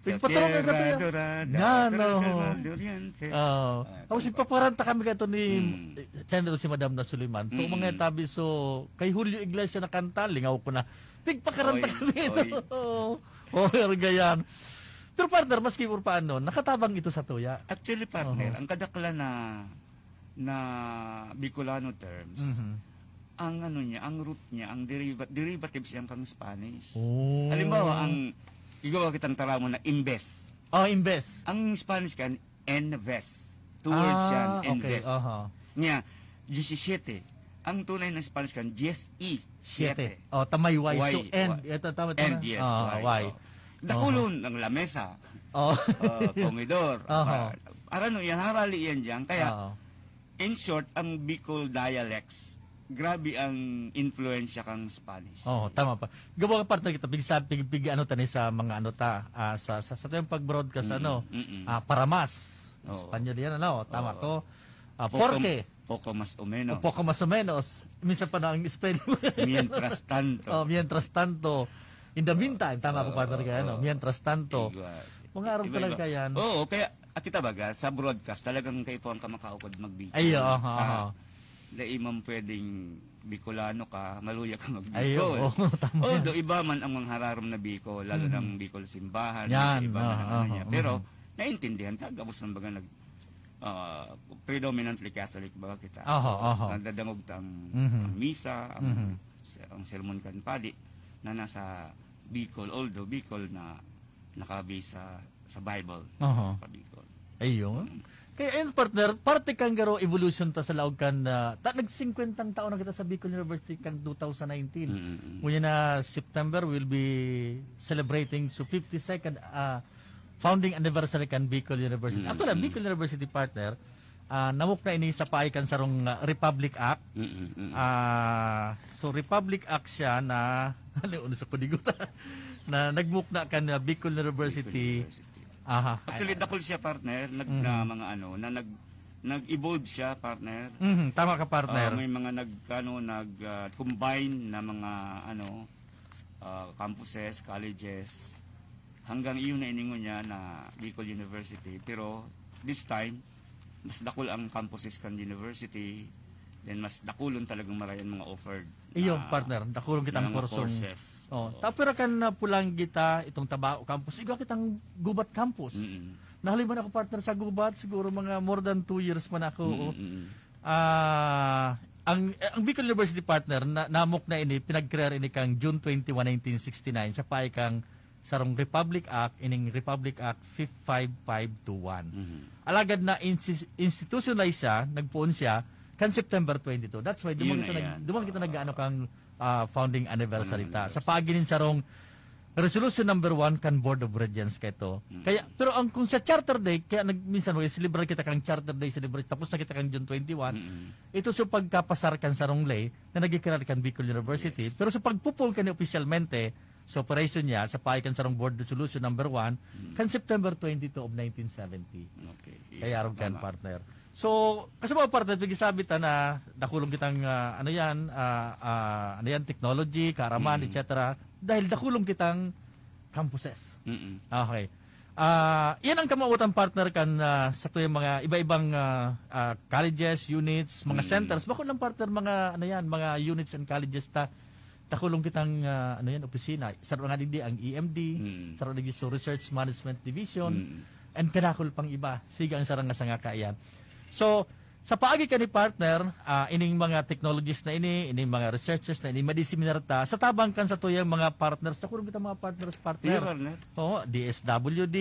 Sa Pigpatrong na sa Tierra tuya. Dorada, Yan, Tierra oo. del Mar de Oriente. Oo. Ah, Tapos tama. Ipaparanta kami kato ni Mm. eh, Senator si Madam na Suliman. Kung Mm. mga tabi, so, kay Julio Iglesias na kanta, lingaw ko na. Pigpakaranta Oy, kami ito. oy. Oo. Oo, pero ganyan. Pero partner, maski pa paano, nakatabang ito sa tuya. Actually, partner, Oo. ang kadaklan na na Bicolano terms, Mhm. ang ano niya, ang root niya, ang deriva- derivatives yan kang Spanish. Oh. Halimbawa, ang igawa kitang taramon na imbes. Oh, imbes. Ang Spanish kan, enves. Two words Ah, yan, okay. enves. Aha. Niya, diyesisiyete. Ang tunay na Spanish kan, diez y siete. Siete. Oh, tamay Y. So, Y, and. Y. Ito, tama, tama. And yes, Oh, Y. Y. Oh. Dakulon ang lamesa. Oh. Uh, komedor. Aha. Arano yan, harali yan dyan. Kaya, Oo. in short, ang Bicol dialects, grabe ang influensya kang Spanish. Oh, tama pa. Gawa ka, partner, kita pig pig, pig ano tani sa mga ano ta, ah, sa sa, sa tuyang pag-broadcast, Mm, ano, mm-mm. ah, para mas. Oo. Espanyol yan, ano, tama Oo. to. Ah, Poco- porque Poco mas o menos. O poco mas o menos. Minsan pa na ang spelling. Mientras tanto. Oh, mientras tanto. In the meantime, tama po, Oo, partner, kaya, ano, oo. mientras tanto. Igwa. Mga araw Iba-iba. talaga yan. Oo, kaya ah, kita baga, sa broadcast, talagang kayo po ang kamakaukod mag-Bicol. Ay, oo, aha, Ah, aha. Dai man pwedeng Bicolano ka, maluya ka mag-Bicol. Ay, oo, tama yan. Although iba man ang mga hararom na Bicol, lalo Mhm. ng Bicol simbahan, Yan, iba man aha, ang ano aha, niya. Pero, mhm. naintindihan ka, gabos ng baga nag, ah, predominantly Catholic baga kita. Aha, So, aha. nadadangog ta ang, Mhm. ang misa, ang, Mhm. ang sermon kan padi na nasa Bicol, although Bicol na naka-base sa, sa Bible, Aha. sa Bicol. Ayun. Kaya ayun, partner, parte kan garo evolution ta sa laog kan, ah, ta, nag-singkwentang taon na kita sa Bicol University kan two thousand nineteen. Mm, mm, mm. Ngunyan na September, we'll be celebrating so fifty-second ah, founding anniversary kan Bicol University. Mm, Actually, ang mm. Bicol University, partner, ah, namukna ini sa paagi kan sarong ah, Republic Act. Mm, mm, mm. Ah, so Republic Act siya na ano sa panigot na nagmukna kan ah, Bicol University. Bicol University. Aha. Actually, dakul siya, partner, nag, Mhm. na mga ano, na nag, nag-evolve siya, partner. Mhm, tama ka, partner. Ah, may mga nag, ano, nag, ah, combine na mga, ano, ah, campuses, colleges. Hanggang iyon na iningon niya na Bicol University. Pero this time, mas dakul ang campuses kan university. Then mas dakulon talagang marayan mga offered Iyo, na, partner, dakulon kita na ang mga kursong courses. Oh, Oo. tapos kan na pulang kita itong Tabao campus, igwa kitang Gubat campus. Mm-mm. Nahaliman ako, partner, sa Gubat, siguro mga more than two years man ako. Oh. Mm-mm. Ah, Ang, ang Bicol University, partner, na, namok na ini, pinag-crear ini kang June twenty-one, nineteen sixty-nine, sa pahay kang sarong Republic Act, ining Republic Act five five two one. Mhm. Alagad na insi-, institutionalize siya, nagpoon siya, kan September twenty-two. That's why, duman Yun kita na nag-, yan. duman kita Oo. nag-ano kang, ah, founding anniversary Founding ta. Sa anniversary. Paginin sarong Resolution number one kan Board of Regents kaito. Mm. Kaya, pero ang, kung sa Charter Day, kaya nag-, minsan, "Uy, celebrar kita kang Charter Day celebration," tapos na kita kang June twenty-one, Mm. ito sa pagkapasar kan sarong ley na nagkikilala kan Bicol University. Yes. Pero sa pagpupul kani opisyalmente, sa operation niya, sa pahay kan sarong Board Resolution number one, Mm. kan September twenty-two of nineteen seventy. Okay. Kaya arog kan Tama. partner. So, kasi mga partner, pag-isabi ta na dakulong kitang, ah, ano yan, ah, ah, ano yan, technology, kaaraman, Mm. et cetera. Dahil dakulong kitang campuses. Mm-mm. Okay. Ah, yan ang kamawatan, partner, kan, ah, sa tuyang mga iba-ibang, ah, ah, colleges, units, mga Mm. centers. Bako lang, partner, mga, ano yan, mga units and colleges ta. Dakulong kitang, ah, ano yan, opisina. Saro nga digdi ang E M D, Mm. saro digdi sa Research Management Division, Mm. and kadakul pang iba. Siga ang sarang nga sanga kaiyan. So, sa paagi kani, partner, ah, ining mga technologies na ini, ining mga researches na ini, madiseminar ta sa tabang kan sa tuyang mga partners. Dakulong kita mga partners, partner. Iyo, partner. Oo, D S W D,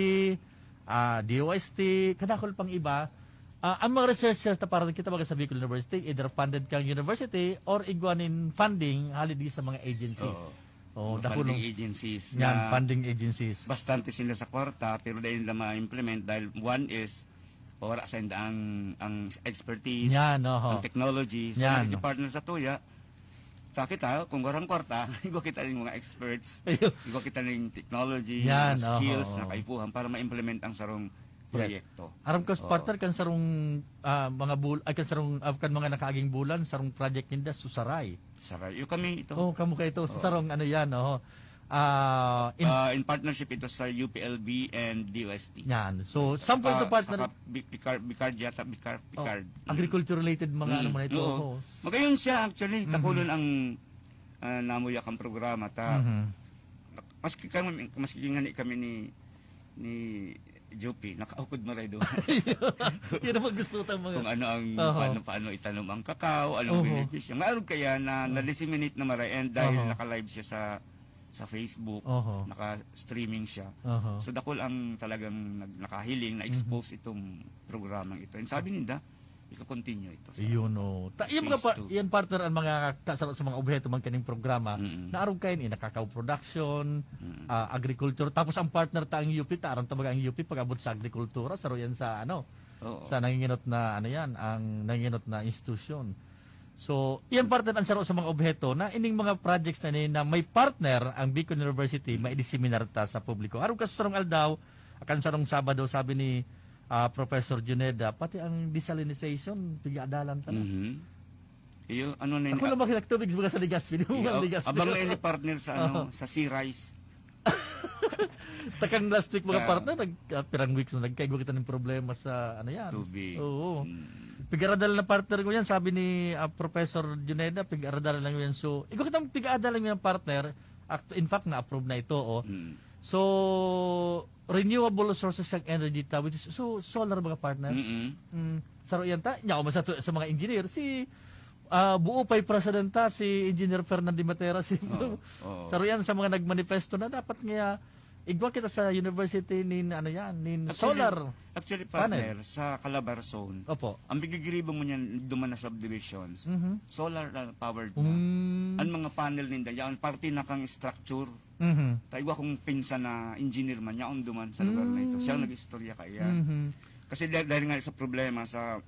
ah, D O S T, kadakul pang iba. Ah, ang mga researchers ta, partner, kita baga sa Bicol University, either funded kang university or igwa nin funding hali di sa mga agency. Oo. Oo, Mga dakulong funding agencies Yan, na funding agencies. bastante sila sa kwarta, pero dahil nila ma-implement, dahil one is, wala sa inda ang, ang expertise, Yan, oho. ang technology. So, Yan. nagkipartner sa tuya. Sa kita, kung warang kwarta, igwa kita ning mga experts, Ayun. igwa kita ning technology, Yan, mga skills oho. na kaipuhan para ma-implement ang sarong Yes. proyekto. Aram ko, Oo. partner, kan sarong, ah, mga bul-, ay, kan sarong, ah, kan mga nakaaging bulan, sarong project ninda, susaray. Saray. Yung kami ito. Oh, kamo kayo ito. Sa Oo. sarong ano yan, oh. Ah, in Ah, in partnership ito sa U P L B and D O S T. Yan. So, sample ito, Saka, partner. saka Bi-, Picard, Picard yata, Picard, Oh, Picard. Mm. agriculture related mga ano Mm. man ito. Oo. Oh. Magayon siya, actually. Mhm. Takulon ang, ah, namuya kang programa. Ta, Mhm. maski kami, maski ngani kami ni, ni Jopi, nakaukod maray doon. Yun ang gusto tang mga Kung ano ang, Oho. paano, paano itanom ang kakao, anong Oho. benepisyo. Nga, ano kaya na, Oho. na-disseminate na maray, and dahil Oho. naka-live siya sa, sa Facebook, Oho. naka-streaming siya. Oho. So, dakul ang talagang nag-, nakahiling, na-expose Mhm. itong programang ito. And sabi ninda, ika-continue ito sa Iyon, oh. Ta-, yung mga Phase pa-, two. yan, partner, ang mga kasaro sa mga obheto man kaning programa, Mm-mm. na arog kayo ni Nakakaw Production, Mm. ah, Agriculture. Tapos ang partner ta ang U P, ta, aram ta baga ang U P, pag-abot sa agrikultura, saro yan sa, ano, Oo. sa nanginginot na, ano yan, ang nanginginot na institusyon. So, yan, partner, ang saro sa mga obheto na ining mga projects na ni, na may partner ang Bicol University, Mm. maidiseminar ta sa publiko. Arog ka sa sarong aldaw, akan sarong Sabado, sabi ni, ah, Professor Juneda, pati ang desalinization, pig-aadalan ta na. Mhm. Iyo, ano na Ako ini-, lang makinig tubig, mga sa Legazpi, di mo Iyo, mga Legazpi. abang na ini partner sa, ano, Aha. sa Sea Rise. Takang last week, mga Ah. partner, nag-, ah, pirang weeks na nagkaigwa kita ng problema sa, ano yan? Tubig. Oo. Mm. Pig-aradal na partner ko yan, sabi ni, ah, Professor Juneda, pig-aradal lang yan. So, igwa kitang pig-aradal lang yan, partner. Act-, in fact, na-approve na ito, oh. Mm. So, renewable sources ng energy ta, which is, so, solar, mga partner. Mm-mm. Mm, saro yan ta. Nya, ako man sa, sa mga engineer, si, ah, buo pa'y presidenta, si Engineer Fernand de Matera, si Oo, oo. Saro yan sa mga nagmanifesto na dapat nga igwa kita sa university nin, ano yan, nin Actually, solar actually, panel. partner, sa Calabarzon, Opo. ang bigigiribong mo niyan, duman na subdivisions, Mhm. solar na powered na. Mm. Ang mga panel ninda, yan, parte na kang structure. Mhm. Ta igwa kong pinsan na engineer man, yaon duman sa lugar na ito. Siya ang Mm. nag-istorya kaiyan. Mhm. Kasi dahil, dahil nga sa problema sa,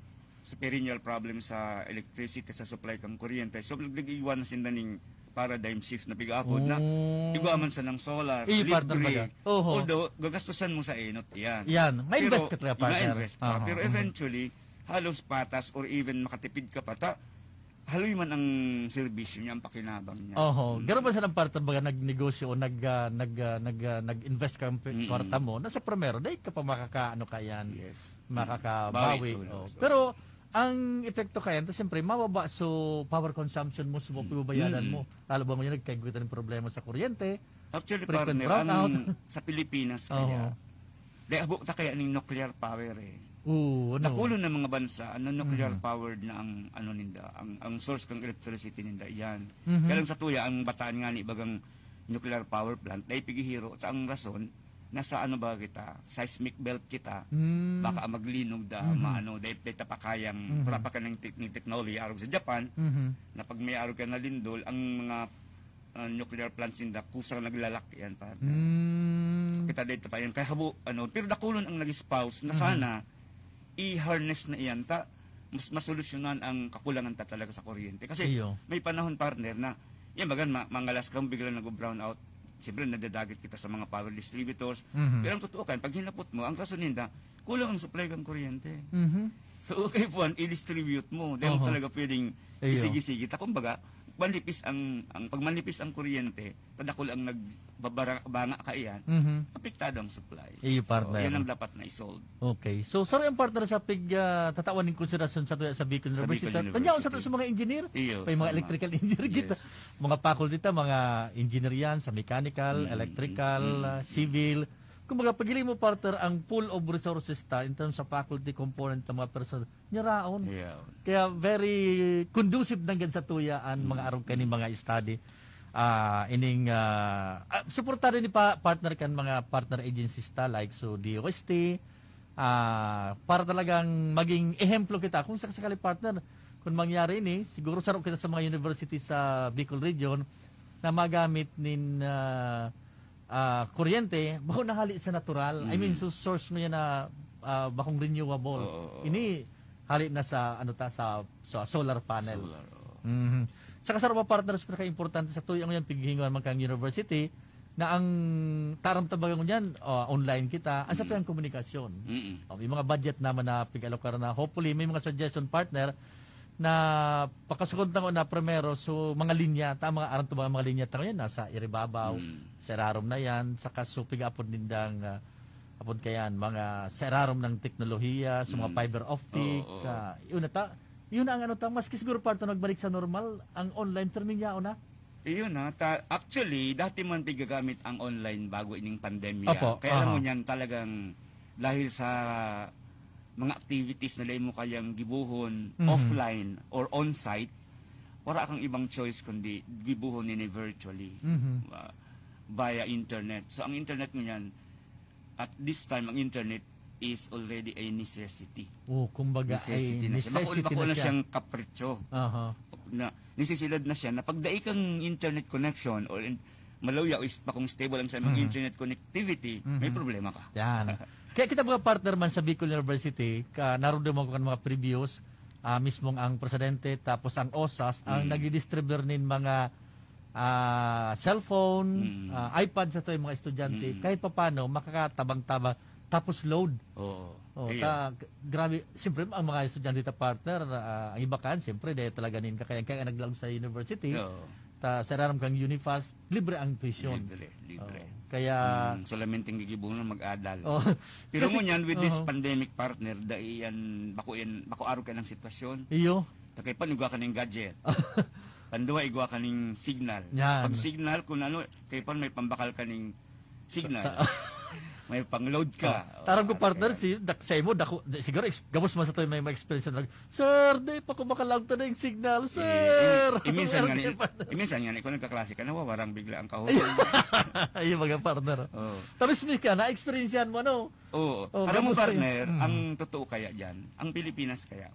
sa perennial problem sa electricity, sa supply kang kuryente, so nag-iwan na sinda ning paradigm shift na pig-aapod na Oh. igwa man sa ng solar, Eh, partner libre. baga. Oho. Although, gagastusan mo sa enot yan. Yan. Ma-invest Pero, ka talaga, partner. ma-invest ka. Aha, Pero mhm. eventually, halos patas or even makatipid ka pa. Ta, haloy man ang serbisyo niya, ang pakinabang niya. Oho. Mm. Garo ba sa ng partner baga nagnegosyo o nag, ah, nag, ah, nag, ah, nag-invest ka ng pi-, Mm-mm. kwarta mo? Nasa primero, dahil ka pa makaka-, ano ka yan? Yes. Makakabawi. Bawi, Oh. oh, so. Pero, ang epekto kaya, ito, siyempre, mababa so power consumption mo, so Mm. pibabayadan Mm. mo. Lalo ba mo yun, nagkaigwitan ng problema sa kuryente? Actually, Frequent partner, brownout. ang sa Pilipinas kaya, Oho. di, habo ta kaya ning nuclear power eh. Oo, ano? Dakulon na mga bansa, ano, nuclear Mhm. powered na ang, ano, ninda, ang, ang source kang electricity ninda, iyan. Mhm. Kaya lang sa tuya, ang bataan nga ni bagang nuclear power plant, dahil pigihiro, ta ang rason, nasa ano ba kita, seismic belt kita, Mm. baka maglinog da, Mhm. maano, dahil, dahil tapakayang, Mhm. wala pa ka ng tek-, ng technology, arog sa Japan, Mhm. na pag may arog ka na lindol, ang mga, ah, nuclear plants ninda, kusang naglalak yan, partner. Mm. So, kita dito pa yan. Kaya habo, ano, pero dakulon ang nag-espouse na Mhm. sana, i-harness na iyan, ta, mas masolusyonan ang kakulangan ta talaga sa kuryente. Kasi Iyo. may panahon, partner, na, yan, bagan, ma-, mangalas kang biglang nag-brown out. Siyempre, nadadagit kita sa mga power distributors. Mhm. Pero ang totoo kan, pag hinapot mo, ang rason ninda, kulang ang supply kang kuryente. Mhm. So, okay po, i-distribute mo. Dahil mo Oho. talaga pwedeng Iyo. isigi-sigi. Ta, kumbaga, manipis ang, ang, pag manipis ang kuryente, ta dakul ang nagbabara-, banga kaiyan, Mhm. apektado ang supply. Iyo, So, partner. yan ang dapat na i-solve. Okay. So, saro ang partner sa pig, ah, tatawan ning konsiderasyon sa tuya sa Bicol Sa University. Bicol Ta-, tanyaon sa University. sa mga engineer. Iyo, May mga tama. electrical engineer kita. Yes. Mga faculty ta, mga engineer yan, sa mechanical, Mm, electrical, mm, ah, mm. civil. Kumbaga, pag-ili mo, partner, ang pool of resources ta in terms of faculty component ng mga person, nyaraon. Iyo. Kaya very conducive nanggad sa tuya ang mga Mm, arog kani mm. mga study. Ah, ining, ah, ah, suportado ni pa-, partner kan mga partner agencies ta, like so D O S T, ah, para talagang maging ehemplo kita. Kung sakasakali, partner, kung mangyari ini, siguro saro kita sa mga university sa Bicol Region na magamit nin, ah, ah, kuryente, bako na hali sa natural. I mean, Mm. so source mo yan na, ah, bakong renewable. Oo, oo. Ini, hali na sa, ano ta, sa, sa solar panel. Solar, oo. Mhm. Saka sa mga partners, pinaka-importante sa tuya ngayon, pighingon man kang university, na ang taram tabagan ko niyan, ah, online kita, ang sa Mm. tuyang komunikasyon. Mm. Oh, yung mga budget naman na pig-alokar na, hopefully, may mga suggestion, partner, na pakasukod na ko na primero, so, mga linya, ta, mga aram to, mga, mga linya ta ngayon, nasa iribabaw, Mm. sa irarom na yan, saka so, pig-apod nindang, ah, apod kayan, mga sa irarom ng teknolohiya, sa mga Mm. fiber optic, Oo, oo. ah, yun na ta, yun ang ano ta, maski siguro, partner, nagbalik sa normal, ang online, pero minyaon na. Iyon na, ta-, actually, dati man pigagamit ang online bago ining pandemya. Opo, Kaya alam mo aha. niyan, talagang dahil sa mga activities na dai mo kayang gibuhon Mhm. offline or on-site, wala kang ibang choice kundi gibuhon ini virtually, Mhm. uh, via internet. So, ang internet ngayon, at this time, ang internet is already a necessity. Oh, kumbaga, Necessity ay na siya. Bako, necessity bako na na siya. siyang kapritsyo. Aha. Na, nesisidad na siya na pag dai kang internet connection or in, maluya o is, bakong stable ang sa imong Mhm. internet connectivity, may Mhm. problema ka. Yan. Kaya kita mga partner man sa Bicol University, ka, narumduman ko kan mga previous, ah, mismong ang presidente, tapos ang OSAS, ang Mm. nagdidistribute nin mga, ah, cellphone, Mm. ah, iPad sa tuwing mga estudyante, Mm. kahit papano, makakatabang-tabang, tapos load. Oo. Oh, Iyo. ta, grabe, siyempre, ang mga estudyante ta, partner, ah, ang iba kan, siyempre, dahil talaga nin kakayan, kaya naglaog sa university, Oo. ta, sa irarom kang Unifas, libre ang tuition. Libre, libre. Oo. Kaya Mm, solamente ang gigibuhon na mag-adal. Oh. Pero Kasi ngunyan, with this Oo. pandemic, partner, dai yan, bako yan, bako arog ka ng sitwasyon. Iyo. Ta kaipan, igwa ka ning gadget. Panduwa, igwa ka ning signal. Yan. Pag signal, kung ano, kaipan may pambakal ka ning signal. Sa, sa May pang-load ka. Oh, taram ko, partner, si, dak-, sa imo, dako, di, siguro, ex-, gabos man sa to may, may experience na, "Sir, di pa ko makalaog ta na yung signal, Eh, sir!" eh, eh, minsan Meron nga ni, kayo, partner. eh, minsan nga ni, kung nagkaklase ka, nawawarang bigla ang kahon. Ayun, mga partner. Oo. Tapos, Mika, na-experience yan mo, ano? Oo. Oh, Alam mo, gabos na yun. partner, Mm. ang totoo kaya dyan, ang Pilipinas kaya,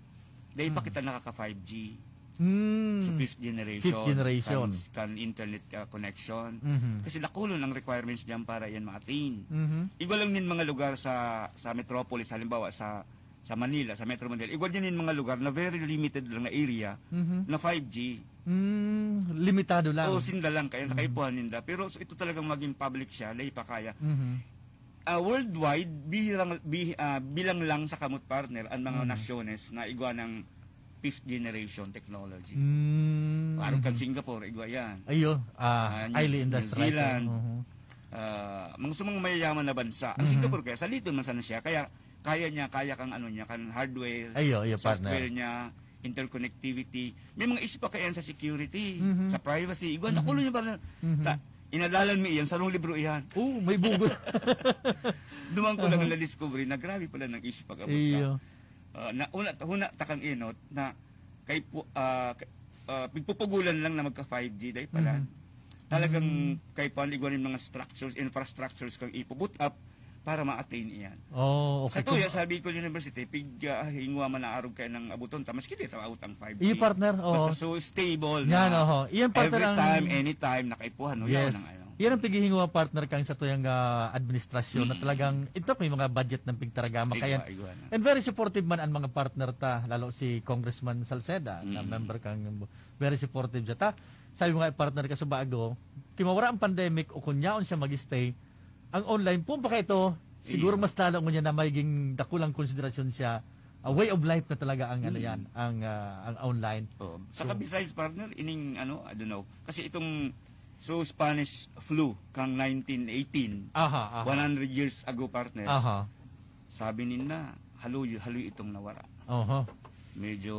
dahil pa Mm. kita nakaka five G, Mm. sa fifth generation, Fifth generation. kan, kan internet, ah, connection. Mhm. Kasi dakulon ang requirements dyan para yan ma-attain. Mhm. Igwa lang nin mga lugar sa, sa metropolis, halimbawa sa, sa Manila, sa Metro Manila. Igwa din nin mga lugar na very limited lang na area Mhm. na five G. Mm, limitado lang. Oo, sinda lang, kaya Mhm. nakaipuhan ninda. Pero so, ito talagang maging public siya, dahil pa kaya. Mhm. Ah, worldwide, bilang, bi-, ah, bilang lang sa kamot, partner, ang mga Mm. nasyones na igwa ng fifth generation technology. Mm. Parang kan Singapore, igwa yan. Ayo, ah, Ah, New, highly New industrialized. Zealand. Mhm. Ah, mga sa mga mayayaman na bansa. Ang Mhm. Singapore kaya, saliton man sana siya. Kaya, kaya niya, kaya kang ano niya, kan hardware, Ayo, ayo, software partner. niya, interconnectivity. May mga issue pa kaya sa security, Mhm. sa privacy. Igwa, Mhm. nakulo niya ba na, Mhm. ta-, inadalan mo iyan, sarong libro iyan. Oh, may bugo. Duman ko lang Aha. na-discovery na grabe pala ng issue pag-abot sa... Iyo. Ah, na, una, huna takang inot na kay pu- ah, k- ah, pigpupugulan lang na magka five G day pala. Mhm. Talagang kay panigwan yung mga structures, infrastructures kang ipubut up para ma-attain iyan. Oh, okay. Sa tuya, sa Bicol University, pig uh, hingwa man na arog kayo ng abuton ta, maski di ta aabot ang five G. Iyo, partner, oo. Basta so stable Yan, na oho. Iyan, partner, every ang time, anytime, nakaipuhan, no? Yes. Yan ang ano. Yan ang pighihinguha, partner, kang sa tuyang ah, administrasyon na Mm. talagang, ito, may mga budget ng pigtaragama. Igwa, Kaya, igwa na. and very supportive man ang mga partner ta, lalo si Congressman Salceda, na Mm. member kang, very supportive siya ta. Sabi mo nga, partner, ka sa bago, kimawara ang pandemic o kung yaon siya mag-stay, ang online, pumpa ka ito, siguro Iyo. Mas lalo ngunyan na magiging dakulang konsiderasyon siya. A way of life na talaga ang ano Mm. yan, ang ah, ang online. Oh. Saka besides, partner, ining ano, I don't know. Kasi itong so Spanish flu kang nineteen eighteen, Aha, aha. one hundred years ago, partner. Aha. Sabi ninda, haloy, haloy itong nawara. Oho. Medyo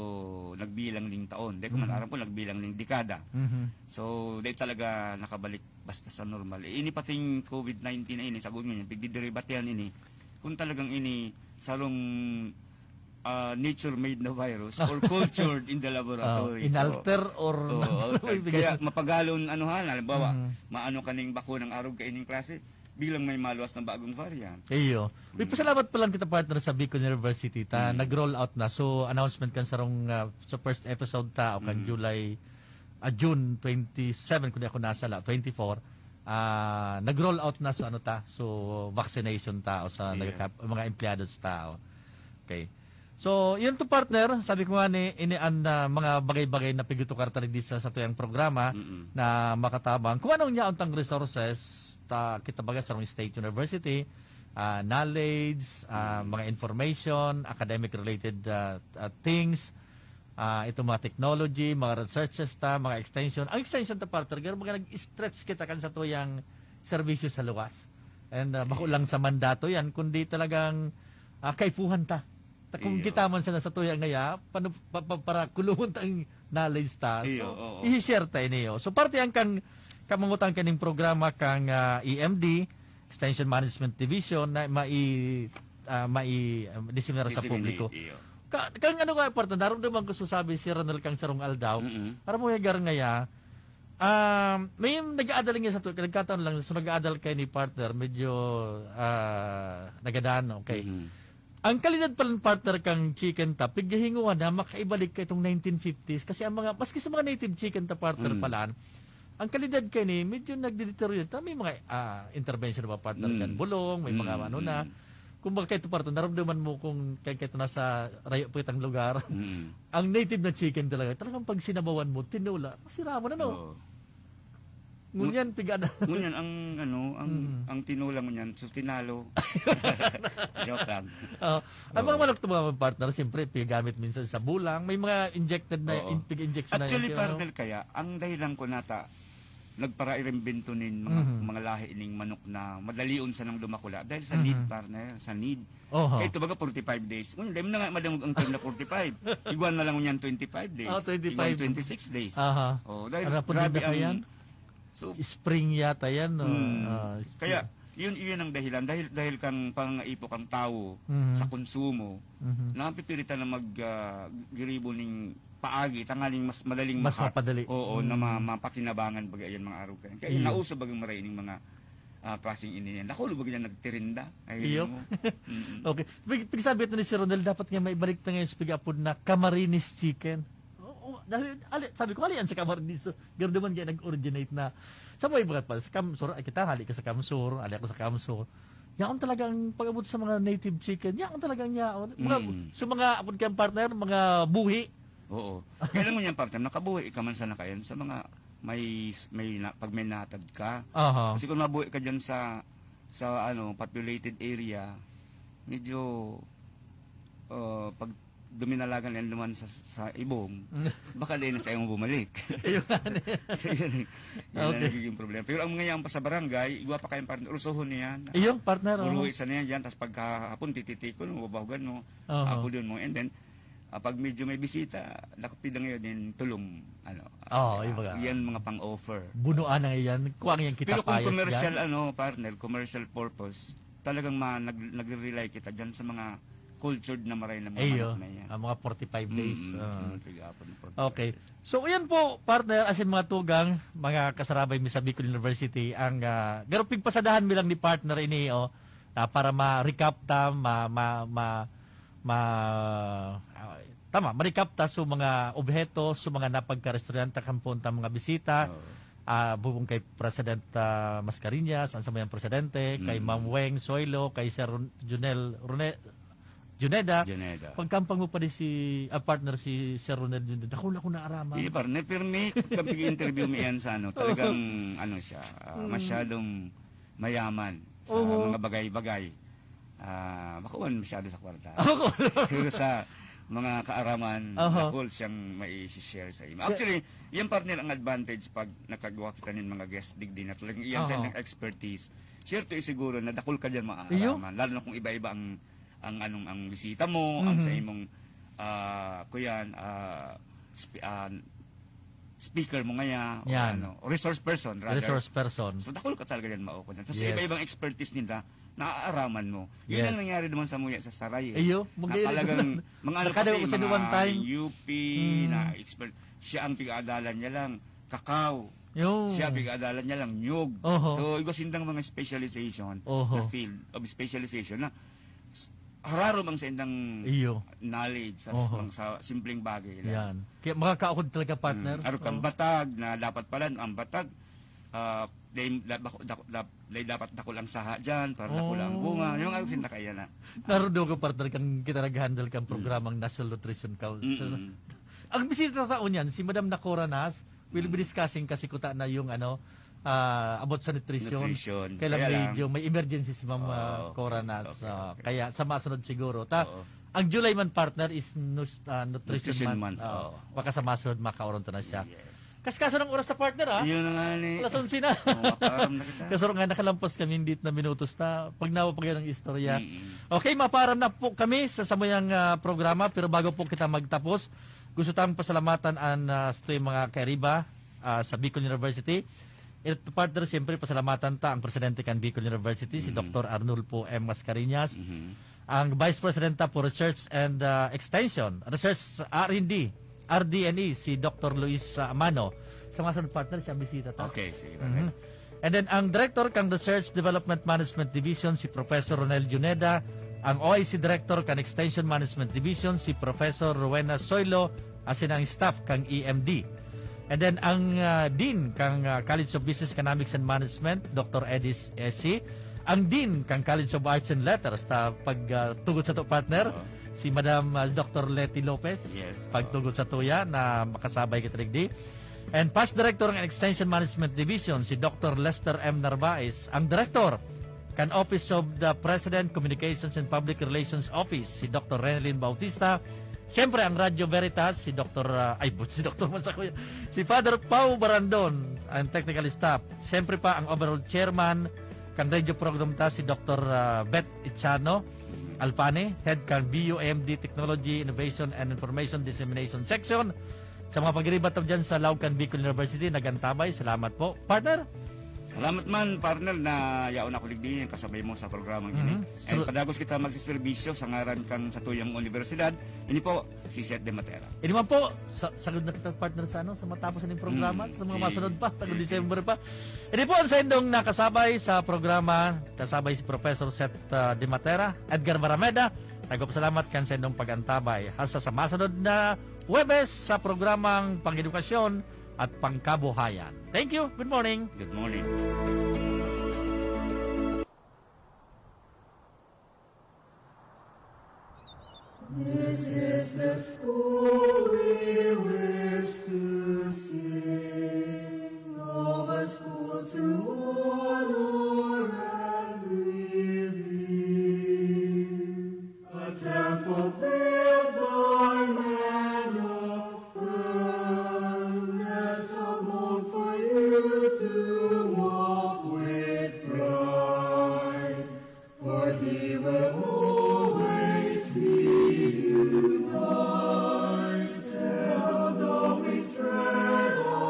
nagbilang ning taon. Di ko man Mhm. aram kung nagbilang ning dekada. Mhm. So, di talaga nakabalik basta sa normal. Eh, ini pating covid nineteen na ini, sagot nyo, pigdideribatihan ini. Kung talagang ini, sarong ah, nature-made na virus or cultured in the Ah, laboratory. inalter or Oo, ano, kaya, ibig kaya sabihin. mapagalon, ano ha, halimbawa, Mhm. maano kaning bakulang arog kaining klase, bilang may maluwas na bagong variant. Iyo. Uy, pasalamat pa lang kita, partner, sa Bicol University ta. Mm. Nag-roll out na. So, announcement kan sarong ah, sa first episode ta o kan Mm. July, ah, June twenty-seven, kung di ako nasala, twenty-four. Ah, nag-roll out na sa ano ta, so vaccination ta o sa Yeah. nagkaka- mga empleyado sa tao. Okay. So, yun to, partner. Sabi ko nga ni, ini ang ah, mga bagay-bagay na pigutukar ta rin sa, sa tuyang programa Mm-mm. na makatabang. Kung anong yaon tang resources, ta, kita baga sa State University, ah, knowledge, ah, Mm. mga information, academic related ah, ah, things, ah, itong mga technology, mga researches ta, mga extension. Ang extension ta, partner, garo mga nag-stretch kita kan sa tuyang serbisyo sa luwas. And ah, bako lang sa mandato yan, kundi talagang ah, kaipuhan ta. Ta kung Iyo. kita man sana sa tuya ngaya, panu, pa, pa, para kulungon ta ang knowledge ta. So, Iyo, oo. i-share ta niyo. So, parte ang kang kamangutang kaning programa kang ah, E M D, Extension Management Division, na mai, ah, mai, ah, diseminara sa Disseminate, publiko. Iyo. Ka, kang ano nga, partner, naramdaman ko sasabi si Ronel kang sarong aldaw. Mm-mm. Para mo yagar ngaya, um, may nag-aadal nga sa to, nagkataon lang, so nag-aadal kay ni partner, medyo ah, nagadaan, okay. Mhm. Ang kalidad pala ng partner kang chicken ta, pighihinguhan na makaibalik ka itong nineteen fifties. Kasi ang mga, maski sa mga native chicken ta partner Mm. pala, ang kalidad kayo ni, medyo nagdideteriorate. May mga ah, intervention ba partner Mm. kan bulong, may mga Mm, ano na. mm. Kung baka ito partner, naramdaman mo kung kaya ito nasa rayo po itang lugar. Mm. Ang native na chicken talaga, talagang pag sinabawan mo, tinula, masira mo na, no? Oo. Ngunyan, piga na. Ngunyan, ang, ano, ang, Mhm. ang tinula ngunyan, so tinalo. Joke lang. Oh, ang mga Oo. manok to, mga partner, siyempre, pigamit minsan sa bulang. May mga injected na, Oo. in, pig-injection na Actually, yan, partner, kaya, ang dahilan ko nata, nagpara-imbento nin mga, Mhm. mga lahi ning manok na madalion sanang lumakula dahil sa Mhm. need, partner, sa need. Oho. Kaya ito baga forty-five days. Ngunyan, dahil na nga madangog ang term na forty-five. Igwan na lang ngunyan twenty-five days. Ah, twenty-five. Igwan twenty-six days. Aha. Oh, dahil Ano po grabe din na ang... yan? So, Spring yata yan, no? Hmm. Ah, Kaya, yun, yun ang dahilan. Dahil, dahil kang pangangaipo kang tao Mhm. sa konsumo, Mhm. napipilitan na mag ah, giribo ning paagi, tanganing mas madaling Mas maha- mapadali. Oo, na Mm. ma- mapakinabangan baga yan mga aruga. Kaya Iyo. nauso bagang maray ning mga ah, klaseng ini yan. Nakulo baga yan nagtirinda. Ay, Iyo. mo. Mm-mm. Okay. Pig, pigsabi ito ni Sir Ronel, dapat nga maibalik na ngayon sa pig-apod na Camarines chicken. Oo, dahil, ali, sabi ko, ali yan sa Camarines. So, garo duman kaya nag-originate na. Sa mga iba pa, sa Camsur, ay kita, hali ka sa Camsur, ali ako sa Camsur. Yaon talaga ang pag-abot sa mga native chicken. Yaon talaga ang yaon. Mga, Mm. so mga, apod kayang partner, mga buhi. Oo. Kailan mo yan, partner? Nakabuhi ka man sana kayan sa mga may, may na, pag may natad ka. Aha. Kasi kung mabuhi ka dyan sa, sa ano, populated area, medyo, uh, pag duminalagan yan naman sa, sa ibong, baka din sa iyong bumalik. Ayun nga. So, yun, yun ang Okay. nagiging problema. Pero ang mga yan pa sa barangay, igwa pa kayong partner, urusuhon niyan. Iyo, partner, oo. Uruwi sa niyan dyan, tapos pagkahapon, tititikon mo, babahugan mo, Oho. apodon mo, and then, ah, pag medyo may bisita, nakapida ngayon din tulong, ano. Oo, ah, iba ka. Yan mga pang-offer. Bunuan na yan. Kuwang yan kita Pero kung payas commercial, dyan. Ano, partner, commercial purpose, talagang ma-, nag-, nagre-rely kita dyan sa mga cultured na maray na mga Iyo, manok na yan. Ang mga forty-five days, Mm, ah. mm, piga-apat na forty-five Okay. days. So, yan po, partner, as in mga tugang, mga kasarabay mi sa Bicol University, ang, ah, pero pigpasadahan mi lang ni partner ini, oh, ah, para ma-recap ta, ma-, ma-, ma-, ma-, ah, tama, ma-recap ta sa mga obheto, sa mga napagkarestoryanta kan poon ta mga bisita. Oo. Ah, bubong kay President, ah, Mascarenhas, ang samayang presidente, kay Mm. Ma'am Weng Soylo, kay Sir Ron-, Junel Rone-, Juneda. Juneda. Pagkampang mo pa di si, ah, partner si Sir Ronel Juneda, dakula ko na araman. Hindi, partner, pirmi. Pag interview mo yan sa ano, talagang, ano siya, ah, Mm. masyadong mayaman sa Oho. mga bagay-bagay. Ah, bako man masyado sa kwarta. Ako. Pero sa mga kaaraman, Oho. dakol siyang mai-share sa imo. Siya Actually, yan, partner, ang advantage pag nakagawa kita nin mga guest digdi na talagang iyan sa Oho. inyong expertise. Sure to, siguro na dakol ka dyan Iyo. maaaraman. Lalo na kung iba-iba ang, ang anong, ang bisita mo, ang sa Mhm. imong, ah, kuyan, ah, spe-, ah, speaker mo ngaya, o Yan. ano, resource person, rather. Resource person. So, dakol ka talaga yan maukod. Sa Yes. iba-ibang expertise nila, naaaraman mo. Yun Yes. ang nangyari naman sa Muya sa Saray, eh. Iyo, Na mag-, talagang, mga ano nakadawa pati, ko sa mga duwang time. U P, Mm. na expert. Siya ang pig-aadalan niya lang, kakao. Yo. Siya, pig-aadalan niya lang, niyog. Oho. So, iba sindang mga specialization Oho. na field of specialization na s-, hararom ang sa indang Iyo. knowledge sa, Oho. mga sa simpleng bagay lang. Yan. Kaya makakaukod talaga, partner. Mm. Aro kang Oo. batag na dapat pala, ang batag, ah, dahil da-, dako-, dako-, da-, dahil dapat dakul ang saha dyan, para dakul ang Oo. bunga. Yung mga sinda kaya na. Narudo ko, partner, kang kita nag-handle kang Mm. programang National Nutrition Council. Mm-mm. Ang bisita taon yan, si Madam Nakora Nas, will be Mm. discussing kasi kuta na yung ano, ah, about sa nutrition. Nutrition. Kaya lang Kaya lang medyo may emergency si Ma'am, ah, Oo, okay. Cora Nas. Okay, Ah, okay. kaya sa masunod siguro. Ta, Oo. ang July man, partner, is nus-, ah, nutrition Nutrition month. month, Ah, oo. baka sa masunod makaoron to na siya. Yes. Kaskaso ng oras sa partner, ah. Yun na nga ni. Alas onse na. Oo, mapaaram na kita. Kaso nga nakalampas kami, hindi na minutos na. Pag nawa pa kayo ng istorya. Mm-mm. Okay, mapaaram na po kami sa samuyang, ah, programa. Pero bago po kita magtapos, gusto tang pasalamatan an, ah, sa tuyang mga kairiba, ah, sa Bicol University. Ito, partner, siyempre, pasalamatan ta ang presidente kan Bicol University, si Mm. Doktor Arnulfo M. Mascarenhas. Mhm. Ang Vice President ta for Research and, ah, Extension, Research, R and D, R D and E, si Doktor Luis, ah, Amano. Sa mga sunod, partner, siya ang bisita ta. Okay, sige, Mhm. partner. And then, ang Director kan Research Development Management Division, si Professor Ronel Juneda. Ang O I C Director kan Extension Management Division, si Professor Rowena Soylo, asin ang staff kan E M D. And then, ang, ah, Dean kan, ah, College of Business Economics and Management, Doktor Edis Esi. Ang Dean kan College of Arts and Letters, ta pag, ah, tugot sato, partner, Oo. si Madam, ah, Doktor Leti Lopez. Yes, oo. Pagtugot satuya na makasabay kita digdi. And past director ng Extension Management Division, si Doktor Lester M. Narvaez, ang director kan Office of the President Communications and Public Relations Office, si Doktor Renelyn Bautista, siyempre ang Radyo Veritas, si Doktor, ah, ay, but si Doktor man sa kuya, si Father Pau Barandon, ang technical staff. Siyempre pa ang overall chairman kan radio program ta, si Doktor, ah, Bet Echano Alpane, head kan B U M D Technology, Innovation and Information Dissemination Section. Sa mga pagiribat dyan sa laog kan Bicol University, nagantabay. Salamat po, partner. Salamat man, partner, na yaon ako digdi, ang kasabay mo sa programang ini. Mhm. And Sulu- padagos kita magsiservisyo sa ngaran kan satuyang universidad. Ini po, si Seth de Matera. Ini man po, sa, sagod na kita, partner, sa ano, sa matapos ng programa, Hmm. sa mga Sige. masunod pa, sa Sige. December pa. Ini po ang saindong nakasabay sa programa, kasabay si Professor Seth, ah, de Matera, Edgar Barameda. Nagpapasalamat kan saindong pag-antabay. Hasta sa masunod na Huwebes sa programang Pang-edukasyon at Pangkabuhayan. Thank you. Good morning. Good morning. This is the school we wish to sing, of a school to honor and revere. A temple built by men of firmness, a mold for you to walk with pride. For he will always be united, though we tread on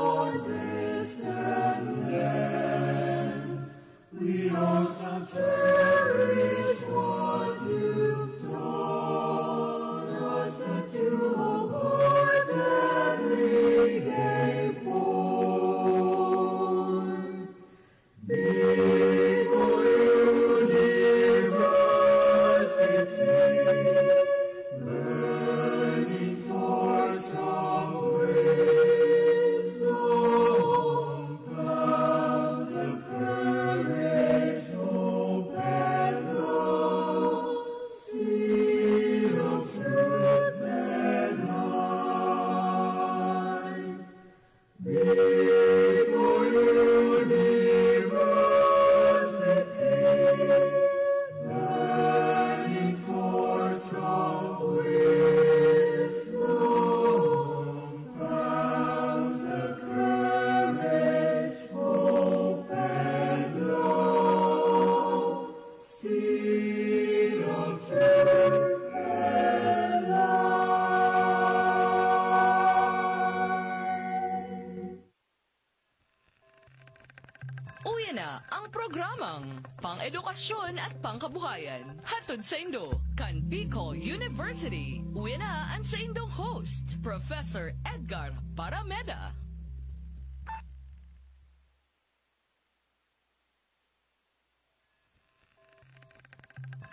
Ang programang pang-edukasyon at pangkabuhayan, hatod saindo kan Bicol University. Uwi na an saindong host, Professor Edgar Parameda.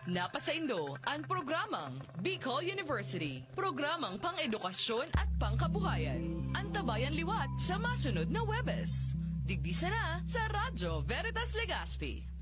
Napasaindo an programang Bicol University, programang pang-edukasyon at pangkabuhayan. Antabayan liwat sa masunod na Huwebes. Digdi sana sa Radyo Veritas Legazpi.